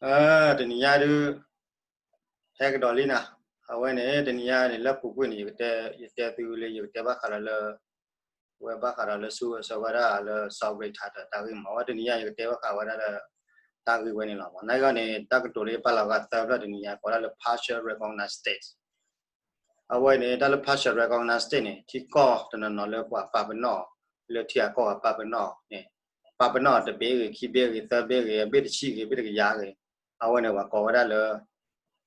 တနံၤညါဒုး ဟဲကဒီးလံနၤ, အဝဲန့ၣ် တနံၤညါန့ၣ် လၢပူၤကွံာ်န့ၣ် ယတဲသုလၢ ယကတဲဘၣ်ဃးဒီးလၢ ဝဲဘၣ်ဃးဒီးလၢဆူအဆၢဝဲဒၣ်လၢ sovereign title တၢ်ဂ့ၢ်မး, အဝဲတနံၤညါယကတဲဘၣ်ဃးဝဲဒၣ်လၢ တၢ်ဂ့ၢ်ဝဲန့ၣ်လီၤမး. နာ်က့န့ၣ် တၢ်ကတိၤလၢပာ်လီၤဂာ်သၢဖျၢၣ်တနံၤညါ ကိးဒၣ်လၢ partial recognize state အဝဲန့ၣ် တၢ်လၢ partial recognize state န့ၣ် ထံကီၢ်တနီၤနီၤလၢပှၤပာ်ပနီၣ် လၢထံဂၤကီၢ်ဂၤပာ်ပနီၣ်န့ၣ် ပာ်ပနီၣ်တဘ့ၣ်ဂ့ၤ ခံဘ့ၣ်ဂ့ၤ သၢဘ့ၣ်ဂ့ၤ အဘ့ၣ်တဆံဂ့ၤ ဘ့ၣ်တကယၤဂ့ၤ အဝဲန့ၣ် ပှၤကိးဝဲဒၣ်လၢ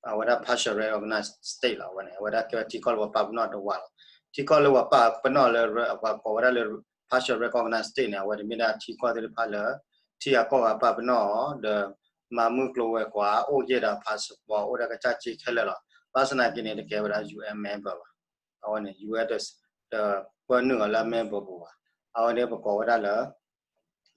အဝဲဒၣ် partial recognize state လီၤ. အဝဲန့ၣ် အဝဲဒၣ်ကဲဝဲထံကီၢ်လၢပှၤပာ်ပနီၣ်တဝးလီၤ. ထံကီၢ်လၢပှၤပာ်ပနီၣ်လၢ ပှၤကိးဝဲဒၣ်လၢ partial recognize state န့ၣ် အဝဲတမ့ၢ်ဒၣ်ထံကီၢ်သ့ၣ်တဖၣ်လၢ ထံဂၤကီၢ်ဂၤပာ်ပနီၣ်အီၤ ဒီးမၤမုၢ်ကျိၤဝဲၤကွာ် အိၣ်ယဲၢ်ဒီး passport အိၣ်ဒီးကစၢ်က့ခဲလၢာ်လီၤ. ဘၣ်ဆၣ်သနာ်က့န့ၣ် တကဲဝဲဒၣ် UN member ဘၣ်. အဝဲန့ၣ် UN တပၢနုာ်အီၤလၢ member ပူၤဘၣ်. အဝဲန့ၣ် ပကိးဝဲဒၣ်လၢ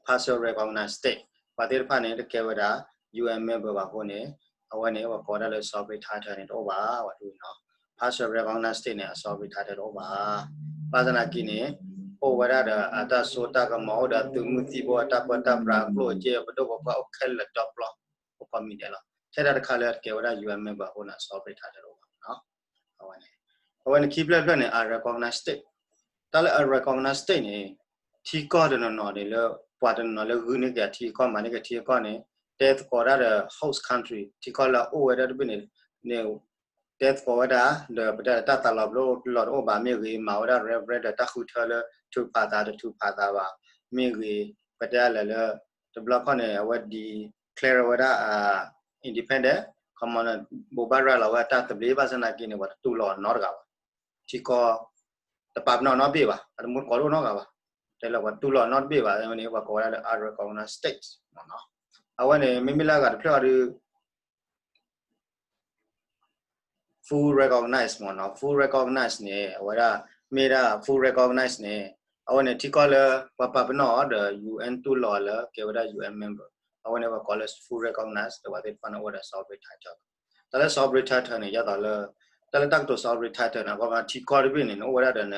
partial recognize state ပှၤသ့ၣ်တဖၣ်န့ၣ် တကဲဝဲဒၣ် UN member ဘၣ်အဃိန့ၣ် အဝဲန့ၣ် ပကိးဝဲဒၣ်လၢ sovereign title န့ၣ် တအိၣ်ဘၣ် ပှၤတူၢ်နီၤ. partial recognize state န့ၣ် အ sovereign title တအိၣ်ဘၣ်. ဘၣ်ဆၣ်သနာ်က့န့ၣ် အိၣ်ဝဲဒၣ်ဒီးအတၢ်စိတၢ်ကမီၤ အိၣ်ဒီးသုးမုၢ်သံၣ်ဘိ အတၢ်ပၢတၢ်ပြး အကျိၣ်အစ့ ပဒိၣ်ပပှၢ်အိၣ်ခဲလၢာ်ဒီဖျၢၣ် အိၣ်ကိးမံၤဒဲးလီၤ. ထဲဒၣ်တခါလၢတကဲဝဲဒၣ် UN member အဃိန့ၣ် အ sovereign title တအိၣ်ဘၣ်မးနီၤ. အဝဲန့ၣ် အဝဲန့ၣ်ခံဖျၢၣ်တဖျၢၣ်န့ၣ် unrecognized state တၢ်လၢ unrecognized state န့ၣ် ထံကီၢ်တနီၤနီၤန့ၣ်လၢ ပှၤတနီၤနီၤလၢဂုာ်န့ၢ်က့ၤအထံကီၢ် မၤန့ၢ်က့ၤထံကီၢ်န့ၣ် တဲသကိးတၢ်ဒီး host country ထံကီၢ်လၢအအိၣ်ဝဲဒၣ်တဘ့ၣ်န့ၣ် န့ၣ် တဲသကိးဝဲဒၣ် ဒီးပတဲတၢ်သးလီၤပလိာ်လီၤတအိၣ်ဘၣ်မ့ၢ်ဂ့ၤ မၤဝဲဒၣ် referendum ဒီးတၢ်ဃုထၢလၢ ထုးဖးသးတထုးဖးသးဘၣ်မ့ၢ်ဂ့ၤ ပတဲလဲၣ်လၢ တဘျီခီၣ်န့ၣ် အဝဲ declare ဝဲဒၣ် independent ခီမီန့ၣ် ဘိးဘၣ်ရၤလီၤဝဲအတၢ်သဘျ့ ဘၣ်ဆၣ်သနာ်က့န့ၣ် ပှၤတတူၢ်လိာ်အီၤနီတဂၤဘၣ်. ထံကီၢ် တပာ်ပနီၣ်နီတဘ့ၣ်ဘၣ် အတမူတကိးတအိၣ်နီတဂၤဘၣ်. တဲလၢပှၤတတူၢ်လိာ်အီၤနီတဘ့ၣ်ဘၣ် အဝဲန့ၣ် ပှၤကိးဝဲဒၣ်လၢ unrecognized state မးနီၤ. အဝဲန့ၣ် မ့မ့ၢ်လၢအဂၤတဖျၢၣ်အီၤဒုး full recognize မးနီၤ. full recognize န့ၣ် အဝဲဒၣ် မ့ၢ်ဒၣ် full recognize န့ၣ် အဝဲန့ၣ် ထံကီၢ်လၢ ပှၤပာ်ပနီၣ်အီၤဒီး UN တူၢ်လိာ်အီၤလၢ ကဲဝဲဒၣ် UN member အဝဲန့ၣ် ပှၤကိးလၢ full recognize ဒီးပှၤသ့ၣ်တဖၣ်န့ၣ် အိၣ်ဝဲဒၣ် sovereign title တၢ်လၢ sovereign title န့ၣ် ယသးလၢ တၢ်လၢတၢ်ကတိၤ sovereign title န့ၣ် ပှၤမၤထံကီၢ်တဘ့ၣ်န့ၣ် နအိၣ်ဝဲဒၣ်ဒီးန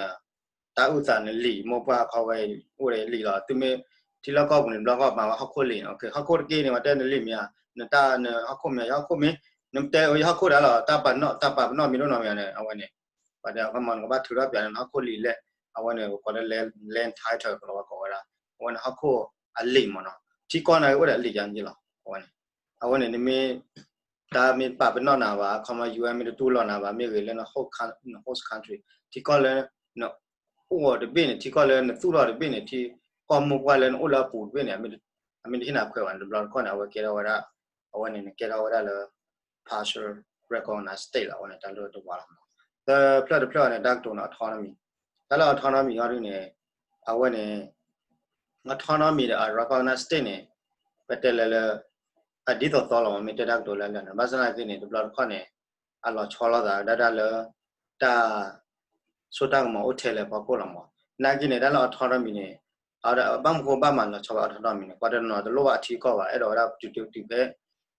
တၢ်အုၣ်သးနလံာ် မိၢ်ပှၢ်အခီဝဲ အိၣ်ဒီးလံာ်လီၤ. သုမ့ၢ် ထံလီၢ်ကီၢ်ပူၤန့ၣ် တဘျီကီၢ်မၤဝဲဟီၣ်ခိၣ်လံာ်န့ၣ် ဟီၣ်ခိၣ်တက့ၢ်န့ၣ် ပှၤတဲနလံာ်မ့ၢ်ဧါ နတၢ်နဟီၣ်ခိၣ်မ့ၢ်ဧါ ယဟီၣ်ခိၣ်မ့ၢ် နတဲယဟီၣ်ခိၣ်ဒၣ်လီၤ တၢ်ပာ်ပနီၣ် တၢ်ပာ်ပနီၣ်မ့ၢ်တအိၣ်နီတမံၤန့ၣ် အဝဲန့ၣ် ပှၤတဲအကမီၤနကဘၣ်ထုးထီၣ်ပၠးန့ၣ် နဟီၣ်ခိၣ်လံာ်လဲၣ် အဝဲန့ၣ် ပကိးလၢ land title ကလီၤဝဲကိးဝဲဒၣ် အဝဲန့ၣ်ဟီၣ်ခိၣ်အလံာ်မးနီၤ ထံကီၢ်န့ၣ်အိၣ်ဒီးအလံာ်ယါန့ၣ်လီၤ အဝဲန့ၣ် အဝဲန့ၣ် နမ့ၢ် တၢ်မ့ၢ်ပာ်ပနီၣ်နၤဘၣ် ခီမီ UN မ့ၢ်တတူၢ်လိာ်နၤဘၣ် မ့ၢ်ဂ့ၤလၢန host country ထံကီၢ်လၢ နအိၣ်အီၤတဘ့ၣ်န့ၣ် ထံကီၢ်လၢနသူၣ်ထီၣ်တဘ့ၣ်န့ၣ် ထံကီၢ်မိၢ်ပှၢ်လၢနအိၣ်လၢအပူၤတဘ့ၣ်န့ၣ် အမ့ၢ်တဟ့ၣ်နၤခွဲးဘၣ်န့ၣ် တဘျီတခီၣ်န့ၣ် အဝဲကဲထီၣ်ဝဲဒၣ် အဝဲန့ၣ် နကဲထီၣ်ဝဲဒၣ်လၢ partial recognize state လီၤ အဝဲန့ၣ် တၢ်လၢတဝါလီၤမး သၢဖျၢၣ်တဖျၢၣ်န့ၣ် တၢ်ကတိၤန့ၣ် autonomy တၢ်လၢ autonomy အီၤဒုန့ၣ် အဝဲန့ၣ် autonomy ဒီး unrecognized state န့ၣ် ပတဲလဲၣ်လၢ အဒ်သိးသိးလီၤမး မ့ၢ်တဲတၢ်ကတိၤလၢလၢာ်န့ၣ် ဘၣ်ဆၣ်သနာ်က့န့ၣ် တဘျီတခီၣ်န့ၣ် အလီၤဆီလိာ်သးဒၣ်တၢ်လၢ တၢ် ဆိတၢ်ကမီၤအိၣ်ထဲလဲၣ်ဖီခိၣ်လီၤမး နာ်က့န့ၣ် တၢ်လၢ autonomy န့ၣ် ဘၣ်မနုၤဃိဘၣ်မၤလီၤဆီဘၣ် autonomy န့ၣ် ပှၤတနီၤတလိၣ်ဘၣ်အထံအကီၢ်ဘၣ် အဲၣ်ဒိးဝဲဒၣ်တုၤတုၤဖဲ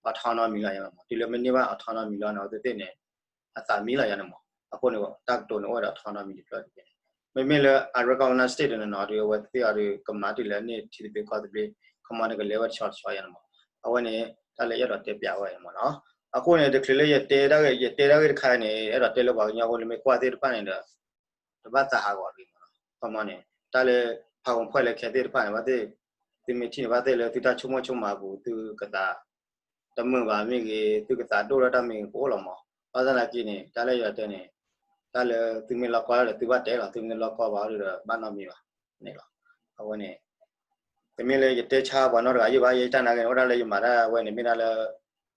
autonomy လီၤယါမး တုၤလၢမ့ၢ်န့ၢ်ဘၣ် autonomy လီၤန့ၣ် အဝဲသ့ၣ်န့ၣ် အသးမံလီၤယါန့ၣ်မး အဃိန့ၣ် တၢ်ကတိၤန့ၣ်အိၣ်ဝဲဒၣ် autonomy တဖျၢၣ်တက့ၢ်န့ၣ် မ့မ့ၢ်လၢ unrecognized state တနီၤနီၤဒီး အဝဲသ့ၣ်အီၤဒီး ကမၤတုၤလၢန့ၢ်ထံသဘျ့ကီၢ်သဘျ့ ခီမီန့ၣ် ကလဲၤဝဲတဆီတဆီယါန့ၣ်မး အဝဲန့ၣ် တၢ်လၢအဲၣ်ဒိးတဲပၠးဝဲန့ၣ်မးနီၤ အဃိန့ၣ် တချုးလၢယတဲ ယတဲတၢ်ဂ့ၢ်တခါန့ၣ် အဲၣ်ဒိးတဲလၢပှၤကညီဖိ နမ့ၢ်ကွၢ်သ့ၣ်တဖၣ်န့ၣ်ဒီး တဘၣ်သးဟးဂီၤတဂ့ၤမးနီၤ ခီမီန့ၣ် တၢ်လၢ ဖးဝဲဖှဲၣ်လၢခဲသ့ၣ်တဖၣ်န့ၣ် ဘၣ်သ့ၣ် သုမ့ၢ်ထံၣ်န့ၣ် ဘၣ်သ့ၣ်လၢသုတၢ်ဆိကမိၣ်ဆိကမးအပူၤ သုကသး တမုာ်ဘၣ်မ့ၢ်ဂ့ၤ သုကသးဒိၣ်ထီၣ်တၢ်မ့ၢ်ဂ့ၤ ကအိၣ်လီၤမး ဘၣ်ဆၣ်သနာ်က့န့ၣ် တၢ်လၢယတဲန့ၣ် တၢ်လၢသုမ့ၢ်လီၤကီလီၤဒီး သုဘၣ်တဲလီၤ သုမ့ၢ်လီၤကီဘၣ်ဒီး ဘၣ်နီတမံၤဘၣ်န့ၣ်လီၤ အဝဲန့ၣ် တမ့ၢ်လၢယတဲဆါပှၤနီတဂၤယုၢ်ဘၣ် ယတၢ်နာ်က့န့ၣ် အိၣ်ဒၣ်လၢယမၤတၢ်ဝဲန့ၣ် မ့ၢ်ဒၣ်လၢ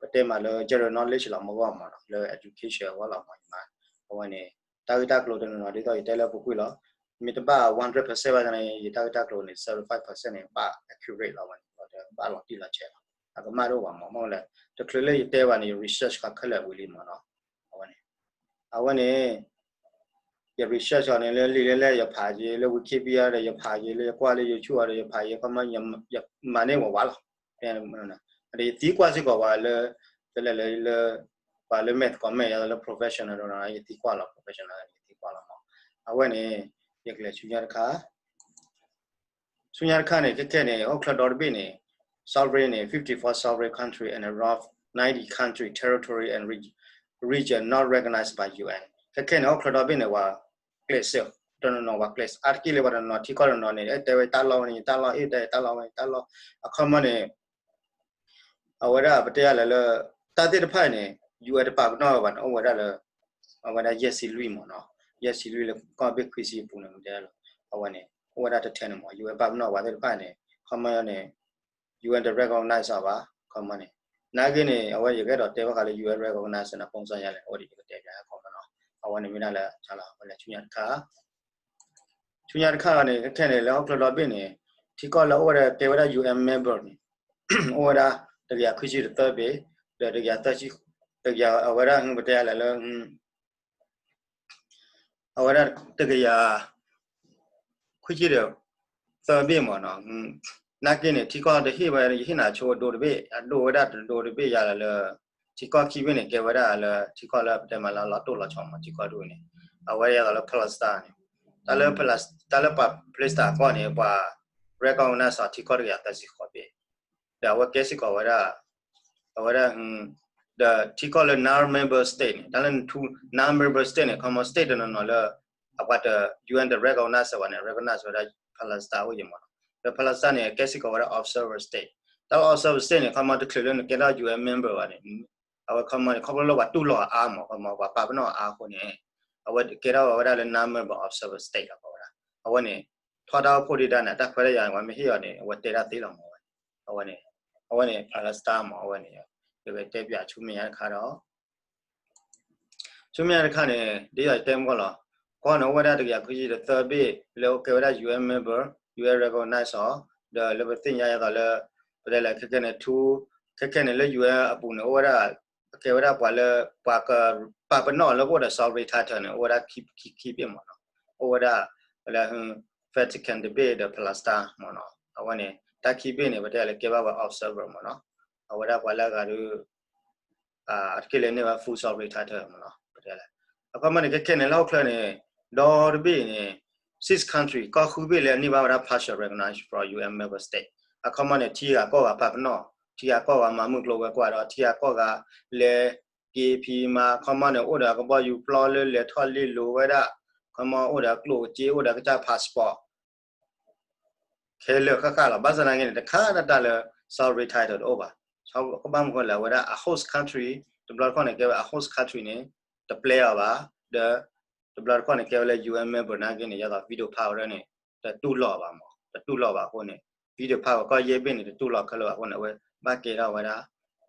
ပတဲမးလၢ general knowledge လီၤမးဂီၢ်မးနီၤ လၢ education အဂီၢ်လီၤမး ယမၤ အဝဲန့ၣ် တၢ်ဂ့ၢ်တၢ်ကျိၤတနီၤနီၤ ဒ်သိးယတဲလၢပူၤကွံာ်လီၤ မ့ၢ်တဘၣ် one hundred percent ဘၣ်န့ၣ် ယတၢ်ဂ့ၢ်တၢ်ကျိၤန့ၣ် seventy-five percent န့ၣ် ဘၣ် accurate လီၤဝဲန့ၣ် ဘၣ်လီၤတံၢ်လီၤဆဲးလီၤ အကမၣ်တအိၣ်ဘၣ်မး မ့ၢ်လဲၣ် တချုးလၢယတဲဘၣ်န့ၣ် ယ research ဃာ်ခဲလၢာ်ဝံၤလံမးနီၤ အဝဲန့ၣ် အဝဲန့ၣ် ယ research အီၤန့ၣ် လၢလံာ်လဲၢ်လဲၢ် ယဖးက့ၤ လၢ Wikipedia ဒီး ယဖးက့ၤ လၢယကွၢ်လၢ YouTube အီၤဒီး ယဖးက့ၤ ခီမီ ယမၤန့ၢ်ဝဲဝးလီၤ ဒီးယသံကွၢ်စ့ၢ်ကီးပှၤလၢ တလဲၤလၢ ပှၤလၢ math ကီၢ်မဲာ် ယလၢ professional ဒီး ယသံကွၢ်လီၤ professional ယသံကွၢ်လီၤမး အဝဲန့ၣ် ယကလဲၤဆူညါတခါ ဆူညါတခါန့ၣ် ခဲခဲန့ၣ် ဟီၣ်ခိၣ်ချၢဒီတဘ့ၣ်န့ၣ် sovereign န့ၣ် fifty-four sovereign country and around ninety country, territory and reg-, region not recognized by U N. ခဲခဲန့ၣ် ဟီၣ်ခိၣ်ချၢဒီဘ့ၣ်န့ၣ် ပှၤကျဲးစၢးတနီၤနီၤ ပှၤကျဲးစၢး အါတက့ၢ်လၢပှၤတနီၤနီၤ ထံကီၢ်တနီၤနီၤန့ၣ် အဲၣ်တဲဝဲတၢ်လီၢ်ဝဲန့ၣ် တၢ်လီၢ် အဲၣ်တဲတၢ်လီၢ်ဝဲန့ၣ် တၢ်လီၢ် အခီမီန့ၣ် အဝဲဒၣ်ပတဲယၤလၢလၢ တၢ်သ့ၣ်တဖၣ်န့ၣ် U N တပာ်ပနီၣ်ဝဲဘၣ်န့ၣ် အိၣ်ဝဲဒၣ်လၢ အဝဲဒၣ်ယဲၢ်ဆံလွံၢ်မ့ၢ်နီၤ, ယဲၢ်ဆံလွံၢ်လၢကီၢ်ဘ့ၣ်ခွံဆံအပူၤန့ၣ် မ့ၢ်တဲလၢ အဝဲန့ၣ် အိၣ်ဝဲဒၣ်တထဲန့ၣ်မ့ၢ် U N ပာ်ပနီၣ်ပှၤသ့ၣ်တဖၣ်န့ၣ် ခီမီန့ၣ် U N တ recognize အီၤဘၣ် ခီမီန့ၣ် နာ်က့န့ၣ် အဝဲယကအဲၣ်ဒိးတဲဘၣ်ဃးလၢ U N recognize န့ၣ် ပုံစံ ယၤလဲၣ် အဝဲဒၣ်ယကတဲပၠးဟဲခီမီနီၤ, အဝဲန့ၣ်မ့ၢ်ဒၣ်လၢ အဝဲလၢဆူညါတခါ ဆူညါတခါန့ၣ် ခဲခဲန့ၣ် လၢဟီၣ်ခိၣ်ချၢဒီဘ့ၣ်န့ၣ် ထံကီၢ်လၢအိၣ်ဝဲဒၣ်ကဲဝဲဒၣ် U N member န့ၣ် အိၣ်ဝဲဒၣ် တကယၤခွံဆံတသၢဘ့ၣ်, ဒီးတကယၤသၢဆံ, တကယၤ အဝဲဒၣ် ပတဲယၤလဲၣ်လၢ အဝဲဒၣ်တကယၤ ခွံဆံဒီး သၢဘ့ၣ်မ့ၢ်နီၤ, နာ်က့န့ၣ် ထံကီၢ်တဟ့ၣ်ဝဲ ယဟ့ၣ်နၤဆိအဒိတဘ့ၣ် အဒိၣ်ဝဲဒၣ်တဒိတဘ့ၣ်ယၤလၢ ထံကီၢ်ခံဘ့ၣ်န့ၣ် ကဲဝဲဒၣ်လၢ ထံကီၢ်လၢပတဲမးလၢလီၤတိၢ်လီၤဆီမး ထံကီၢ်ဒူၣ်န့ၣ် အဝဲဒၣ်ယၤသိးလၢ Palestine န့ၣ် တၢ်လၢ Palestine တၢ်လၢပှၤ Palestine ကီၢ်န့ၣ် ပှၤ recognize ထံကီၢ်တကယၤသၢဆံဃိးဘ့ၣ် ဒီးအဝဲကဲစ့ၢ်ကီးဝဲဒၣ် အဝဲဒၣ် ဒီးထံကီၢ်လၢ non member state န့ၣ် တၢ်လၢ non member state န့ၣ် ခီမီ state တနီၤနီၤလၢ အပှၤတ U N တ recognize ဘၣ်န့ၣ် recognize ဝဲဒၣ် Palestine အိၣ်ယံၤမ့ၢ်နီၤ, ဒီး Palestine န့ၣ် ကဲစ့ၢ်ကီးဝဲဒၣ် observer state, တၢ်လၢ observer state န့ၣ် ခီမီ တချုးလၢနကဲထီၣ် U N member ဘၣ်န့ၣ် အဝဲခီမီန့ၣ် ခီဖျိလၢပှၤတူၢ်လိာ်အါမး ခီမီ ပှၤပာ်ပနီၣ်အါအဃိန့ၣ် အဝဲကဲထီၣ်ဝဲဒၣ်လၢ non member observer state လီၤ ခီဝဲဒၣ် အဝဲန့ၣ် ထီၣ်တၢ်အိၣ်ဖှိၣ်ဒံးဒၣ်န့ၣ် တၢ်ခွဲးတၢ်ယာ်န့ၣ် ပှၤမ့ၢ်ဟ့ၣ်အီၤန့ၣ် အဝဲတဲဒၣ်သ့လီၤမး အဝဲန့ၣ် အဝဲန့ၣ် Palestine မး အဝဲန့ၣ် ယကတဲပၠးဆူမဲာ်ညါတခါဒီး ဆူမဲာ်ညါတခါန့ၣ် ဒ်သိးယတဲမ့ၢ်ကီၢ်လီၤ ကီၢ်န့ၣ်အိၣ်ဝဲဒၣ်တကယၤခွံဆံတသၢဘ့ၣ် လၢအကဲဝဲဒၣ် U N member, U N recognize အီၤ ဒီးလၢပသ့ၣ်ညါယၤသိးလၢ ပတဲလဲၣ် ခဲခဲန့ၣ် ထူ ခဲခဲန့ၣ်လၢ U N အပူၤန့ၣ် အိၣ်ဝဲဒၣ် အကဲဝဲဒၣ်ပှၤလၢ ပှၤကပာ်ပနီၣ်လၢကအိၣ်ဒီး sovereign title န့ၣ် အိၣ်ဝဲဒၣ်ခံ ခံ ခံဘ့ၣ်မ့ၢ်နီၤ, အိၣ်ဝဲဒၣ် လၢ Vatican တဘ့ၣ်ဒီး Palestine မ့ၢ်နီၤ, အဝဲန့ၣ် တၢ်ခံဘ့ၣ်န့ၣ် ပတဲလဲၣ် ကဲဘၣ်ဝဲ observer မ့ၢ်နီၤ, အဝဲဒၣ်ပှၤလၢအဂၤဒီး အတက့ၢ်လၢန့ၢ်ဝဲ full sovereign title မ့ၢ်နီၤ ပတဲလဲၣ်, အခီမီန့ၣ် ခဲခဲန့ၣ် လၢဟီၣ်ခိၣ်ချၢန့ၣ် ဒီတဘ့ၣ်န့ၣ် six country ကီၢ်ဃုဘ့ၣ်လၢအန့ၢ်ဘၣ်ဝဲဒၣ် partial recognition from U N member state အခီမီန့ၣ် ထံဂၤကီၢ်ဂၤပာ်ပနီၣ် ထံဂၤကီၢ်ဂၤမၤမုၢ်ကျိၤဝဲၤကွာ်ဒီး ထံဂၤကီၢ်ဂၤလဲၤက့ၤဖံးမၤ အခီမီန့ၣ် အိၣ်ဒီးကဘီယူၤပျီလၢလဲၤထီၣ်လ့လိၤဝဲဒၣ် အခီမီအိၣ်ဒီးကျိၣ်စ့ အိၣ်ဒီးကစၢ် passport ခဲလၢာ်ဃၣ်ဃၣ်လီၤ. ဘၣ်ဆၣ်သနာ်က့န့ၣ် တခါတၢ်လၢ sovereign title တအိၣ်ဘၣ်. ကဘၣ်မနုၤဃိလဲၣ် အဝဲဒၣ်အ host country တဘျီတခီၣ်န့ၣ် ကဲဝဲအ host country န့ၣ် တပျဲအီၤဘၣ်, ဒီး တဘျီတခီၣ်န့ၣ် ကဲဝဲလၢ U N member နာ်က့န့ၣ် ယသိး veto power န့ၣ် တတူၢ်လိာ်ဘၣ်မး, တတူၢ်လိာ်ဘၣ်အဃိန့ၣ် veto power ကီၢ်ယဲၢ်ဘ့ၣ်န့ၣ် တတူၢ်လိာ်ခဲလၢာ်ဘၣ်အဃိန့ၣ် အဝဲဘၣ်ကဲထီၣ်ဝဲဒၣ်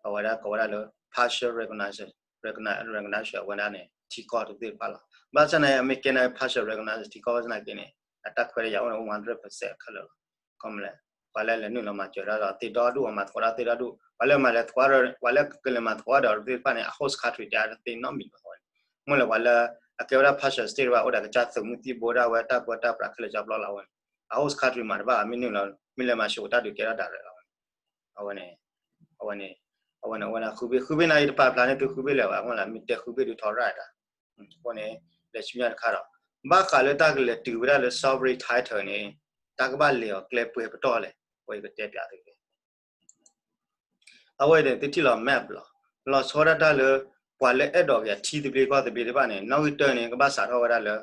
အဝဲဒၣ်ကိးဝဲဒၣ်လၢ partial recognition, recognition အဝဲဒၣ်န့ၣ် ထံကီၢ်တသ့ၣ်တဖၣ်လီၤ. ဘၣ်ဆၣ်သနာ်က့ အမ့ၢ်ကဲန့ၣ် partial recognition ထံကီၢ်ဘၣ်ဆၣ်သနာ်က့န့ၣ် အတၢ်ခွဲးတၢ်ယာ်အိၣ်န့ၣ် အိၣ် one hundred percent ခဲလၢာ်လီၤ. ခီမလဲၣ် ပှၤလၢလဲၤနုာ်လီၤမၤစၢၤတၢ်ဒီးသ့ဒီဒူၣ် မၤသကိးတၢ်သ့ဒီဒူၣ် ပှၤလၢမၤလဲၤသကိးဒီး ပှၤလၢကလဲၤမၤသကိးဒီးသ့ၣ်တဖၣ်န့ၣ် အ host country တဲအါတသ့နီတမံၤဘၣ်ဝဲန့ၣ် မ့ၢ်လၢပှၤလၢ အကဲဝဲဒၣ် partial state တဖၣ် အိၣ်ဒီးကစၢ်သုးမုၢ်သံၣ်ဘိဒၣ်ဝဲတၢ်ပၢတၢ်ပြးခဲလၢာ်ကၠီပျီလီၤဝဲန့ၣ် အ host country မၤတဘၣ် မ့ၢ်နုာ်လီၤ မ့ၢ်လဲၤမၤစၢၤတၢ်ဒုးကဲထီၣ် direct လီၤဝဲန့ၣ် အဝဲန့ၣ် အဝဲန့ၣ် အဝဲန့ၣ် အဝဲန့ၣ် ဃုဘ့ၣ် ဃုဘ့ၣ်နာ်က့တပာ်ဖျါန့ၢ်သုဃုဘ့ၣ်လၢၤဘၣ် မ့ၢ်လၢမ့ၢ်တဲဃုဘ့ၣ်ဒုးထီရၣ်တၢ် အဃိန့ၣ် လဲၤဆူညါတခါဒီး ဘၣ်ဃးလၢတၢ်ကလဲၤတုၤဝဲဒၣ်လၢ sovereign title န့ၣ် တၢ်ကဘၣ်လဲၤအီၤကျဲပှဲၤပတီၢ်လဲၣ် အဝဲကတဲပၠးသု အဝဲန့ၣ် သုထံၣ်လီၤ map လီၤ. လီၤဆီဒၣ်တၢ်လၢ ပှၤလၢအဲၣ်ဒိးက့ၤအထံသဘျ့ကီၢ်သဘျ့တဖၣ်န့ၣ် နီၣ်ဂံၢ်တၢန့ၣ် ကဘၣ်စးထီၣ်ဝဲဒၣ်လၢ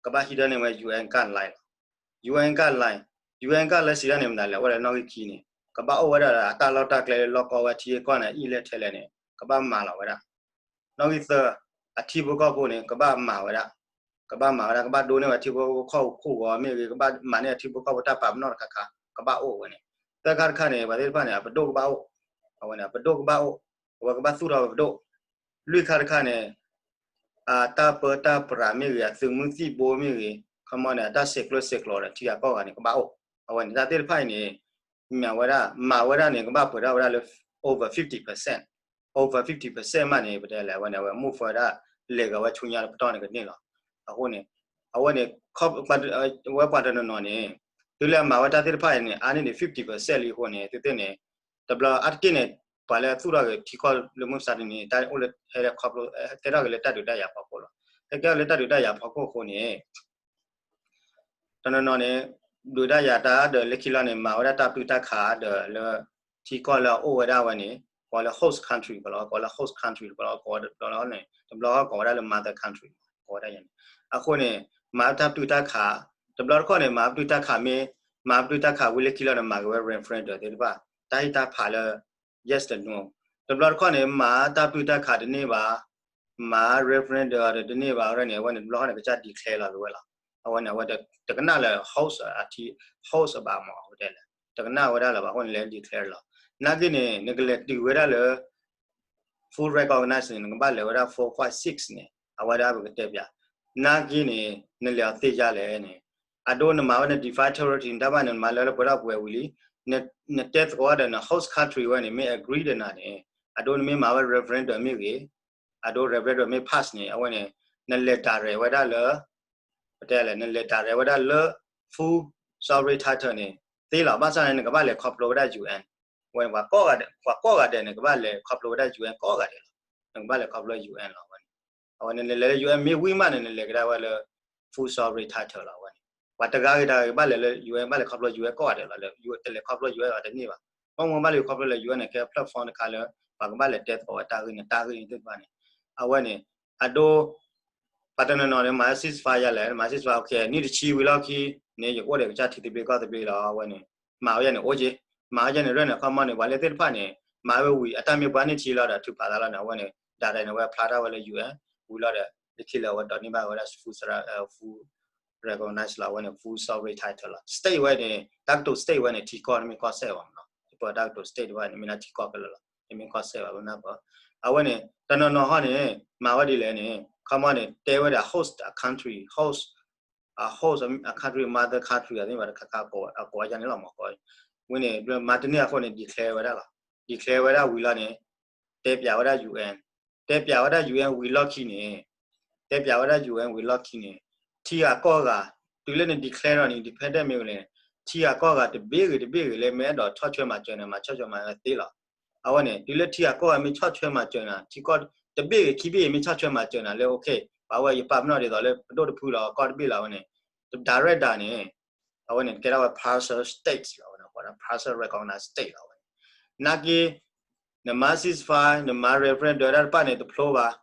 ကဘၣ်ဟံးထီၣ်န့ၢ်ဝဲ U N guideline လီၤ. U N guideline, U N guideline စံးတၢ်န့ၣ်မတၤလဲၣ် အဝဲဒၣ်နီၣ်ဂံၢ်ခံန့ၣ် ကဘၣ်အိၣ်ဝဲဒၣ်ဒီးအတၢ်လီၢ်တၢ်ကျဲလၢလီၢ်ကီဝဲထံဂ့ၢ်ကီၢ်န့ၣ် အံၣ်လဲၢ်ထဲလဲၣ်န့ၣ် ကဘၣ်မၤလီၤဝဲဒၣ် နီၣ်ဂံၢ်သၢ, အထံဖိကီၢ်ဖိန့ၣ် ကဘၣ်မၤဝဲဒၣ်, ကဘၣ်မၤဝဲဒၣ် ကဘၣ်ဒိးန့ၢ်ဝဲထံဖိကီၢ်ဖိခိၣ်ဂီၤမ့ၢ်ဂ့ၤ ကဘၣ်မၤန့ၢ်အထံဖိကီၢ်ဖိတၢ်ပာ်ပနီၣ်တခါခါ ကဘၣ်အိၣ်ဝဲန့ၣ်, သၢခါတခါန့ၣ် ပှၤသ့ၣ်တဖၣ်န့ၣ် အပဒိၣ်ကဘၣ်အိၣ်, အဝဲန့ၣ် အပဒိၣ်ကဘၣ်အိၣ်, အဝဲကဘၣ်သူၣ်ထီၣ်ဝဲပဒိၣ်, လွံၢ်ခါတခါန့ၣ် အတၢ်ပၢတၢ်ပြးမ့ၢ်ဂ့ၤ အသုးမုၢ်သံၣ်ဘိမ့ၢ်ဂ့ၤ ခီမီန့ၣ် အတၢ်ဆဲးကျိးဆဲးကျိးဒီးထံဂၤကီၢ်ဂၤန့ၣ် ကဘၣ်အိၣ်, အဝဲန့ၣ် တၢ်သ့ၣ်တဖၣ်အံၤန့ၣ် မၤဝဲဒၣ် မၤဝဲဒၣ်န့ၣ် ကဘၣ်ပှဲၤထီၣ်ဝဲဒၣ်လၢ over fifty percent, over fifty percent မးန့ၣ် ပတဲလဲၣ် အဝဲန့ၣ် အဝဲ move ဝဲဒၣ် လဲၤဂၤဝဲဆူညါတပတီၢ်န့ၣ်ကန့ၢ်လီၤ. အဃိန့ၣ် အဝဲန့ၣ် ဝဲပှၤတနီၤနီၤန့ၣ် သုလၢအမၤဝဲတၢ်သ့ၣ်တဖၣ်အံၤန့ၣ် အါန့ၢ်ဒံး fifty percent လံအဃိန့ၣ် သုသ့ၣ်န့ၣ် တဘျီအါတက့ၢ်န့ၣ် ပှၤလၢသူၣ်ထီၣ်က့ၤထံကီၢ်လၢမုၢ်မဆါတနံၤန့ၣ် တၢ်အိၣ်လၢဟဲလၢခီဖျိ ဟဲကဲထီၣ်က့ၤလၢတၢ်ဒုးတၢ်ယၤဖီခိၣ်လီၤ. ဟဲကဲထီၣ်လၢတၢ်ဒုးတၢ်ယၤဖီခိၣ်အဃိန့ၣ် တနီၤနီၤန့ၣ် ဒုးတၢ်ယၤတၢ်ဒီးလၢခံလီၤန့ၣ် မၤဝဲဒၣ်တၢ်ပတုာ်တၢ်ခးဒီးလၢ ထံကီၢ်လၢအအိၣ်ဝဲဒၣ်ဝဲန့ၣ် ကိးလၢ host country ကလီၤ ကိးလၢ host country ကလီၤ ကိးတဘျီန့ၣ် တဘျီဃီကိးဝဲဒၣ်လၢ mother country ကိးဝဲဒၣ်ယၤန့ၣ် အဃိန့ၣ် မၤတၢ်ပတုာ်တၢ်ခး တဘျီတခီၣ်န့ၣ် မၤပတုာ်တၢ်ခးမ့ၢ် မၤပတုာ်တၢ်ခးဝံၤလၢခံလီၤန့ၣ် မၤက့ၤဝဲ referendum သ့ၣ်တဖၣ် တၢ်ဟ့ၣ်တၢ်ဖးလၢ yes တ no တဘျီတခီၣ်န့ၣ် မၤတၢ်ပတုာ်တၢ်ခးတန့ၢ်ဘၣ် မၤ referendum ဒီးတန့ၢ်ဘၣ်ဝဲဒၣ်န့ၣ် အဝဲန့ၣ် တဘျီဃီန့ၣ် ကစၢ် declare လီၤက့ၤဝဲလီၤ. အဝဲန့ၣ် အဝဲတကနၣ်လၢ host အထံ host ဘၣ်မး အဝဲတဲလဲၣ် တကနၣ်ဝဲဒၣ်လၢၤဘၣ် အဃိန့ၣ်လဲၤ declare လီၤ. နာ်က့န့ၣ် နကလဲၤတုၤဝဲဒၣ်လၢ full recognize န့ၣ် နကဘၣ်လဲၤဝဲဒၣ် four five six န့ၣ် အဝဲဒၣ်ပကတဲပၠး နာ်က့န့ၣ် နလဲၤအီၤသ့ယါလဲၣ်န့ၣ် အဒိနမၤဝဲန defined territory တၢ်ဘၣ်န့ၣ် နမၤလၢလၢပှဲၤထီၣ်ပှဲၤဝံၤလံ နတဲသကိးဒီးန host country ဝဲန့ၣ် မ့ၢ် agree ဒီးနၤန့ၣ် အဒိနမ့ၢ်မၤဝဲ referendum မ့ၢ်ဂ့ၤ အဒိ referendum မ့ၢ် pass န့ၣ် အဝဲန့ၣ် နလဲၤ direct ဝဲဒၣ်လၢ ပတဲလဲၣ် နလဲၤ direct ဝဲဒၣ်လၢ full sovereign title န့ၣ် သ့လီၤ ဘၣ်ဆၣ်န့ၣ် နကဘၣ်လဲၤခီဖျိဝဲဒၣ် U N ဝဲန့ၣ် ပှၤကိးဂၤဒဲးန့ၣ် ကဘၣ်လဲၤခီဖျိဝဲဒၣ် U N ကိးဂၤဒဲးလီၤ. နကဘၣ်လဲၤခီဖျိ U N လီၤ အဝဲန့ၣ် အဝဲန့ၣ် နလဲၤလၢ U N မ့ၢ်ဝံၤမးန့ၣ် နလဲၤကဒါဝဲလၢ full sovereign title လီၤ အဝဲန့ၣ် ပှၤတဂၤဂ့ၤတဂၤဂ့ၤ ဘၣ်လဲၤလၢ U N ဘၣ်လဲၤခီဖျိ U N ကိးဂၤဒဲးလီၤ တလဲၤခီဖျိ U N အီၤတန့ၢ်ဘၣ်. ဘၣ်မ့ၢ်ဘၣ်လဲၤခီဖျိလၢ U N န့ၣ် ကဲ platform တခါလၢ ပှၤကဘၣ်လဲၤတဲသကိးဝဲတၢ်ဂ့ၢ်န့ၣ် တၢ်ဂ့ၢ်န့ၣ်သ့ၣ်တဖၣ်န့ၣ် အဝဲန့ၣ် အဒိ ပှၤတနီၤနီၤန့ၣ် မၤ ceasefire ယါလဲၣ် မၤ ceasefire နံၣ်တဆံဝံၤလီၢ်ခံန့ၣ် ယကအိၣ်ဒီးကစၢ်ထံသဘျ့ကီၢ်သဘျ့လီၤ အဝဲန့ၣ် မၤဝဲယါန့ၣ် အိၣ်က့ မၤဝဲယါန့ၣ် ရဲၣ်န့ၣ် ခီမီန့ၣ် ပှၤလၢသ့ၣ်တဖၣ်န့ၣ် မၤဝဲဝံၤ အတၢ်မ့ၢ်ပှၤနံၣ်တဆံလီၤဒီး ထုးဖးသးလီၤန့ၣ် အဝဲန့ၣ် ဒၣ်ဒၣ်န့ၣ် ဝဲဖျါထီၣ်ဝဲလၢ U N ဝံၤလီၤဒီး လၢခံလၢအဝဲဒိးန့ၢ်ဘၣ်ဝဲဒၣ် full recognize လီၤ အဝဲန့ၣ် full sovereign title လီၤ state ဝဲန့ၣ် တၢ်ကတိၤ state ဝဲန့ၣ် ထံကီၢ်တမ့ၢ်ကီၢ်စဲၣ်ဘၣ်မးနီၤ ပတၢ်ကတိၤ state တဖၣ်န့ၣ် မ့ၢ်ဒၣ်ထံကီၢ်ခဲလၢာ်လီၤ တမ့ၢ်ကီၢ်စဲၣ်ဘၣ် ပနၢ်ပၢၢ် အဝဲန့ၣ် တနီၤနီၤဟီန့ၣ် မၤဝဲဒ်လဲၣ်န့ၣ် ခီမီန့ၣ် တဲဝဲဒၣ် host a country host a host a country mother country အသ့ၣ်ဘၣ်တခါခါ အကိးဝဲယါန့ၣ်လီၤမး ဝဲန့ၣ် မၤတန့ၢ်အဃိန့ၣ် declare ဝဲဒၣ်လီၤ declare ဝဲဒၣ်ဝံၤလီၤန့ၣ် တဲပၠးဝဲဒၣ် U N တဲပၠးဝဲဒၣ် U N ဝံၤလီၢ်ခံန့ၣ် တဲပၠးဝဲဒၣ် U N ဝံၤလီၢ်ခံန့ၣ် ထံဂၤကီၢ်ဂၤ တုၤလၢန declare ဒီးန independent မ့ၢ်ဝဲန့ၣ် ထံဂၤကီၢ်ဂၤတဘ့ၣ်ဂ့ၤတဘ့ၣ်ဂ့ၤလၢမ့ၢ်အဲၣ်ဒိးဆီၣ်ထွဲမၤစၢၤနၤ မၤဆီၣ်ထွဲမၤစၢၤသ့လီၤ အဝဲန့ၣ် တုၤလၢထံဂၤကီၢ်ဂၤမ့ၢ်ဆီၣ်ထွဲမၤစၢၤနၤ ထံကီၢ်တဘ့ၣ်ဂ့ၤခံဘ့ၣ်ဂ့ၤမ့ၢ်ဆီၣ်ထွဲမၤစၢၤနၤလၢ okay ပှၤဝဲယပာ်ပနီၣ်ဒ်သိးလၢပဒိၣ်တဖုလီၤ ကီၢ်တဘ့ၣ်လီၤ အဝဲန့ၣ် direct ဒၣ်န့ၣ် အဝဲန့ၣ် ကဲထီၣ်ဝဲ partial states လီၤ ဝဲန့ၣ် partial recognize state လီၤ ဝဲန့ၣ် နာ်က့ နမၤ ceasefire နမၤ referendum ဒၣ်တဖၣ်န့ၣ် တဖျိဘၣ်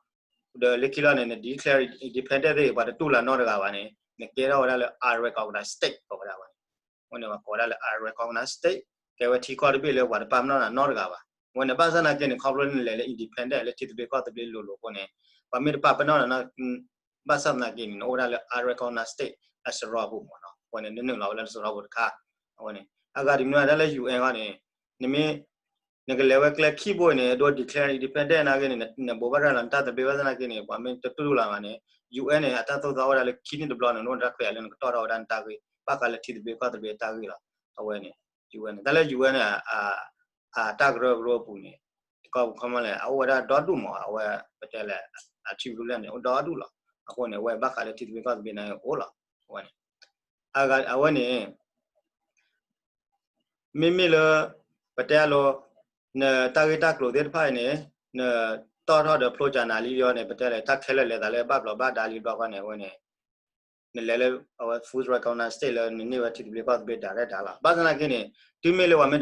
ဒီးလၢခံလီၤန့ၣ် န declare independent သ့ၣ် ပှၤတတူၢ်လီၤနီတဂၤဘၣ်န့ၣ် နကဲထီၣ်ဝဲဒၣ်လၢ unrecognized state ကိးဝဲဒၣ်ဝဲန့ၣ် ဝဲန့ၣ်ပှၤကိးဝဲဒၣ်လၢ unrecognized state ကဲဝဲထံကီၢ်တဘ့ၣ်လၢပှၤတပာ်ပနီၣ်နၤနီတဂၤဘၣ် ဝဲန့ၣ် ဘၣ်ဆၣ်သနာ်က့န့ၣ် ခီဖျိလၢနလဲၤလၢ independent လၢထံသဘျ့ကီၢ်သဘျ့လိၤလိၤအဃိန့ၣ် ပှၤမ့ၢ်တပာ်ပနီၣ်နၤ ဘၣ်ဆၣ်သနာ်က့န့ၣ် နအိၣ်ဝဲဒၣ်လၢ unrecognized state အစရီပူၤမးနီၤ အဃိန့ၣ် နနုာ်လီၤဝဲလၢစရီပူၤတခါ အဝဲန့ၣ် အဂၤတမံၤဒၣ်လၢ U N ဃီန့ၣ် နမ့ၢ် နကလဲၤဝဲကျဲခံဘိန့ၣ် အဒိ declare independent နာ်က့န့ၣ် နဘိးဘၣ်ရၤလီၤနတၢ်သဘျ့ဘၣ်ဆၣ်သနာ်က့န့ၣ် ပှၤမ့ၢ်တတူၢ်လိာ်လၢၤဘၣ်န့ၣ် U N န့ၣ် အတၢ်သိၣ်သီအိၣ်ဝဲဒၣ်လၢခံနံၣ်တဘျီန့ၣ် နအိၣ်ဒီးတၢ်ခွဲးယာ်လၢနကတီၢ်ထီၣ်ဝဲဒၣ်နတၢ်ဂ့ၢ် ဘၣ်ဃးလၢထံသဘျ့ကီၢ်သဘျ့တၢ်ဂ့ၢ်လီၤ အဝဲန့ၣ် U N န့ၣ် တၢ်လၢ U N န့ၣ် အတၢ်ကရၢကရိအပူၤန့ၣ် ကီၢ်ပူၤခီမီလဲၣ် အအိၣ်ဝဲဒၣ်ဒီဒူၣ်မး အဝဲပတဲလဲၣ် အထံရူၢ်လဲၣ်န့ၣ် အိၣ်ဒီဒူၣ်လီၤ. အဃိန့ၣ် အဝဲဘၣ်ဃးလၢထံသဘျ့ကီၢ်သဘျ့န့ၣ်အိၣ်လီၤ. အဝဲန့ၣ် အဝဲန့ၣ် မ့မ့ၢ်လၢ ပတဲအလိၤ နတၢ်ဂ့ၢ်တၢ်ကျိၤသ့ၣ်တဖၣ်အံၤန့ၣ် နတီၣ်ထီၣ်ဒီးဖျိကၢနၤလံလီၤန့ၣ် ပတဲလဲၣ် တၢ်ခဲလၢာ်လဲၤသးလၢဘၣ်ဘျီးဘၣ်ဒါလံဘျီဃီန့ၣ် အဝဲန့ၣ် နလဲၤလၢ အဝဲ full recognize state လၢနန့ၢ်ဝဲထံသဘျ့ကီၢ်သဘျ့ direct လီၤ. ဘၣ်ဆၣ်သနာ်က့န့ၣ် တုၤမ့ၢ်လၢပှၤ